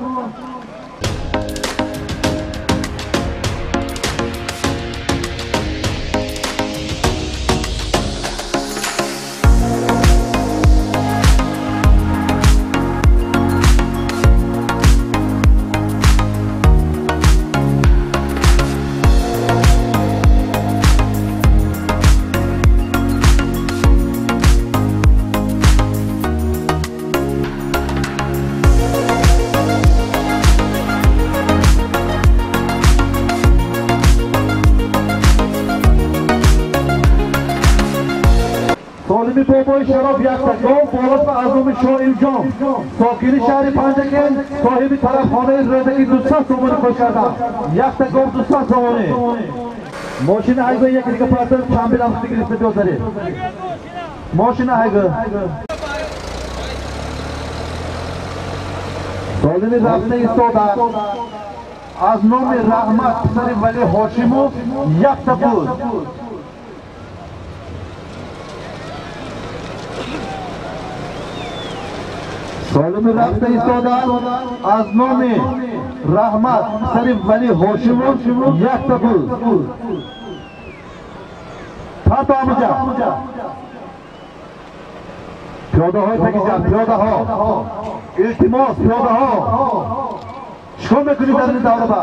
Солими бобои Шароф якта гов болош ба аз номи Шоирҷон, сокини шаҳри Панҷакент, соҳиби тарафхонаи Рӯдаки 200 сомонӣ хуш кардам. Якта гов 200 сомонӣ. Мошина ҳайго яки дига партор чамбилам гирифта биёзаред. Мошина ҳайго. Солими рафта истода аз номи Раҳмат писари Вали Ҳошимов якта буд. Солими рафта истода аз номи Раҳмат писари Вали Ҳошимов якта буд. Парто амуҷа. Пиёдаҳои тагиҷа, пиёдаҳо. Илтимос, пиёдаҳо. Чикор мекунӣ дар ин давра ба?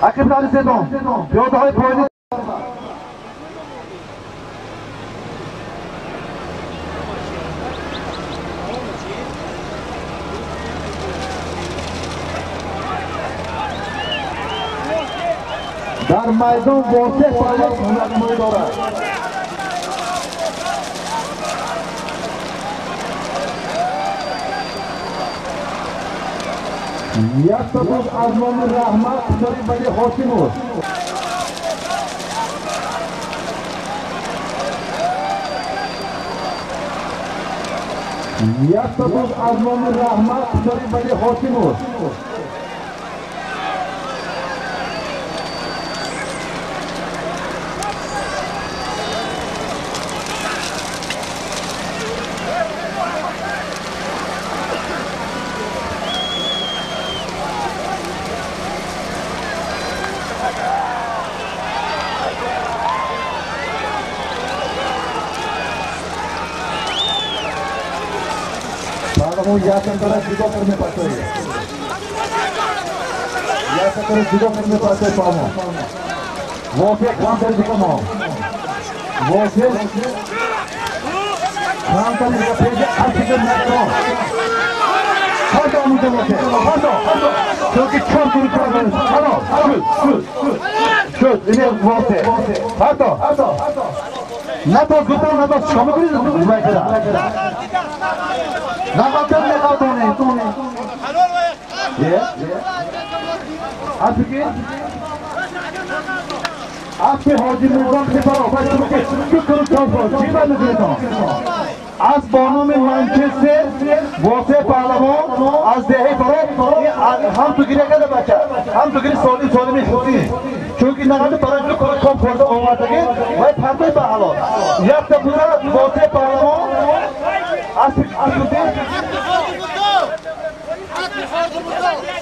Акиб нариседон. Пиёдаҳои поини дар майдон восеъ фаъолият ҳунарнамоӣ дорад. Якта буд аз номи Раҳмат писари Вали Ҳошимов. Якта буд аз номи Раҳмат писари Вали Ҳошимов. Аз бо номи Манчестер Восеъ паҳлавон аз деҳаи Фароб ҳам ту гиря карда бача, ҳам ту гири солим солими Ҳусин. Чунки нағади барои ду кора ком хӯрда овардаги вай партои ба ҳалол. Якта бура Восеъ паҳлавон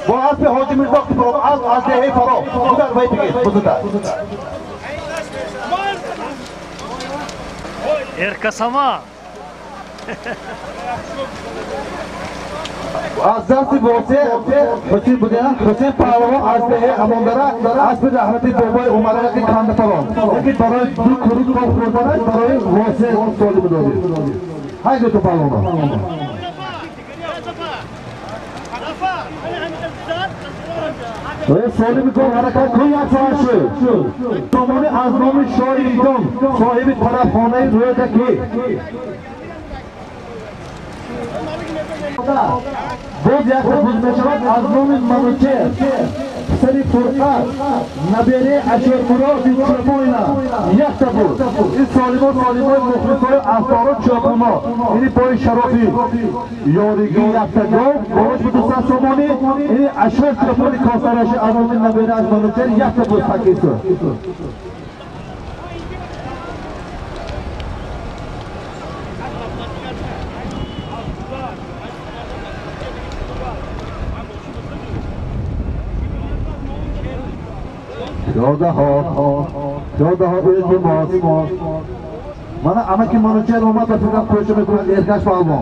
бо аспи Ҳоҷи Мирзо Фароб аз деҳаи Фароб. Бузар вай бигир, бузуртар. Эркасама. Аз дасти Восеъ Ҳусин будем, Ҳусин паҳлавон аз деҳаи Амондара, аспи раҳмати бобои Умараки Кандапалон. Яки барои ду курук коб хӯрданаш барои Восеъ солим додид. Ҳайго ту паҳлавона. Солими гов ҳаракат кун, як соат шуд. Сомонӣ аз номи Шоирҷон, соҳиби тарафхонаи Рӯдакӣ. Боз якта буз мешавад аз номи Манучер, писари Фурқат, набераи Ашурмуроди Чӯпоина. Якта буз. Ин солимо солимои мухлисои афтору чӯпоно. Ини бои шарофи ёригӣ якта гов, болош бу 200 сомонӣ. Ини Ашур чӯпони косараши аз номи наберааш Манучер якта буз пакису. Пиёдаҳо илтимос. Мана амаки Манучер омад ба фикрам кӯча мекунад Эркаш паҳлавон.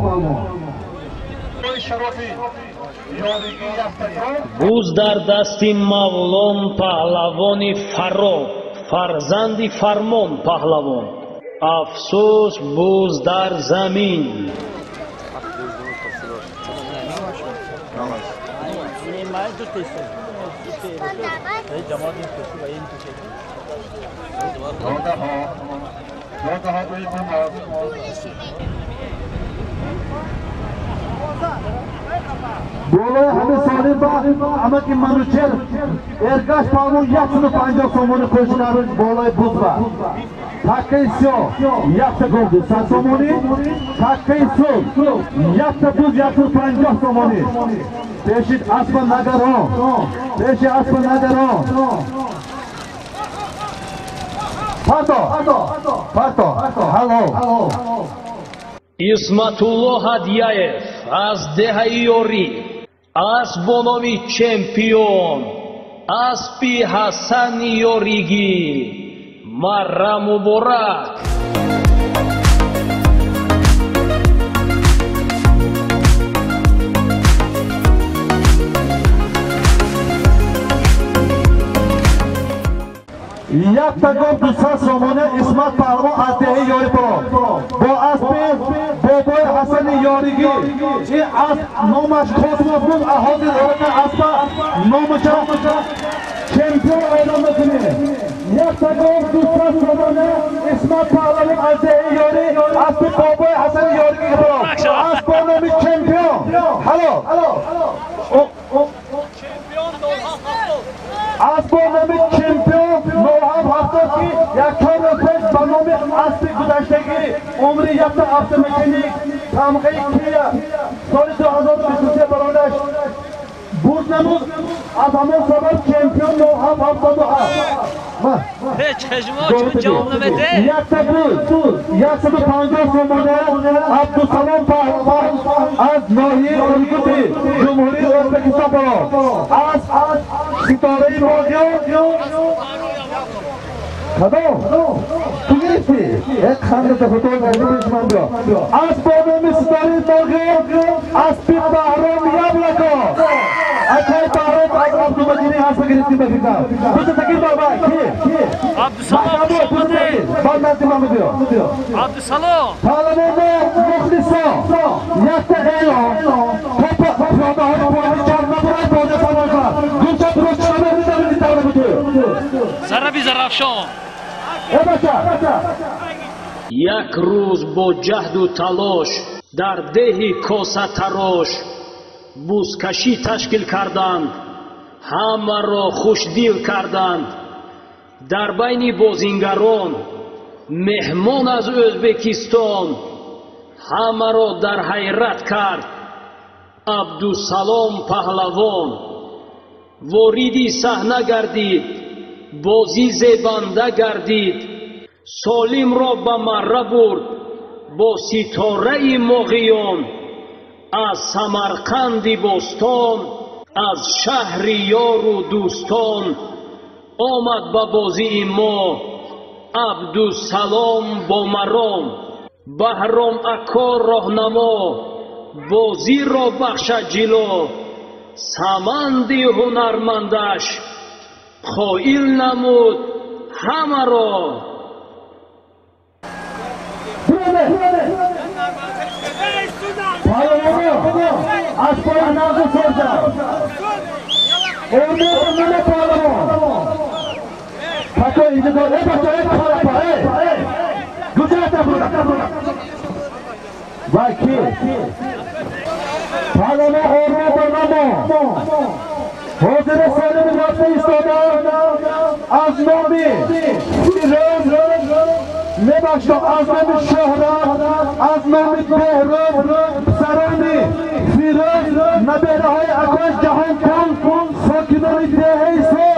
Буз дар дасти Мавлон паҳлавони Фароб, фарзанди Фармон паҳлавон. Афсӯс, буз дар замин. Болои ҳамин соли ба амаки Манучер Эргаш палвон 150 сомонӣ қӯшида болои бузба. Таккаи сиёҳ якта гов 200 сомонӣ, таккаи сурх якта буз 150 сомонӣ. Пеши аспа нагарон, пеши аспа нагарон. Парто, парто, ҳало. Исматулло Ҳадияев аз деҳаи Ёрӣ, асп бо номи чемпион, аспи Ҳасани Ёригӣ. Марра муборак! Якта гов 200 сомона Исмат паҳлавон аз деҳаи Ёрӣ баром бо аспи бобои Ҳасани Ёригӣ. Ин асп номаш Космос буд, а ҳозир ората аспа номаша чемпион эълон мекунем. Якта гов 200 сомона Исмат паҳлавон аз деҳаи Ёрӣ, аспи бобои Ҳасани Ёригӣ баром, асп бо номи чемпион. Ҳало асп бо номи чемпион 0770 ки як чор рӯз пеш ба номи аспи гузаштагӣ умри якта автомеханик тамғаи Кия соли 2023 барояш бурд намуд. Аз ҳамон сабаб чемпион 0777. Якта буз 150 сомона Абдусалом паҳлавон аз ноҳияи Ургути Ҷумҳурии Ӯзбекистон баром, аз ситораи моғиён. Кадом? Ту гирифтӣ? Як хандата фото ман биё. Аз бо номи ситораи моғиён аспи Баҳром Яблако. Акай Баҳром аз Абдумаҷидӣ ҳаста гирифтӣ ба фикрам. Бута такир баба ки? Абдусалом хуш омадед. Бад назди ман биё. Абдусалом. Паҳлавони мухлисон якта эълон. Топа пиёдаҳои поини чарх набурад, боза тамом кунад. Гулча бурӯча намедонӣ тавра буту. Зараби Зарафшон. Як рӯз бо ҷаҳду талош дар деҳи Косатарош бузкашӣ ташкил карданд, ҳамаро хушдил карданд. Дар байни бозингарон меҳмон аз Ӯзбекистон ҳамаро дар ҳайрат кард. Абдусалом паҳлавон вориди саҳна гардид, бозӣ зебанда гардид, Солимро ба марра бурд бо ситораи моғиён. Аз Самарқанди бостон, аз шаҳри ёру дӯстон омад ба бозии мо Абдусалом бо маром. Баҳром ако роҳнамо, бозиро бахшад ҷило. Саманди ҳунармандаш қоил намуд ҳамаро. Аспои нағзу соза ормона паҳлавон пато инҷо дор. Э бача, э палапа, э гузарта вай ки паҳлавон ормо барнамо ҳозири солими рафта истода аз номи Фирӯз, мебахшо, аз номи Шӯҳрат, аз номи Беҳрӯз, писарони Фирӯз, набераҳои акош Ҷаҳонкун, сокинони деҳаи Сор.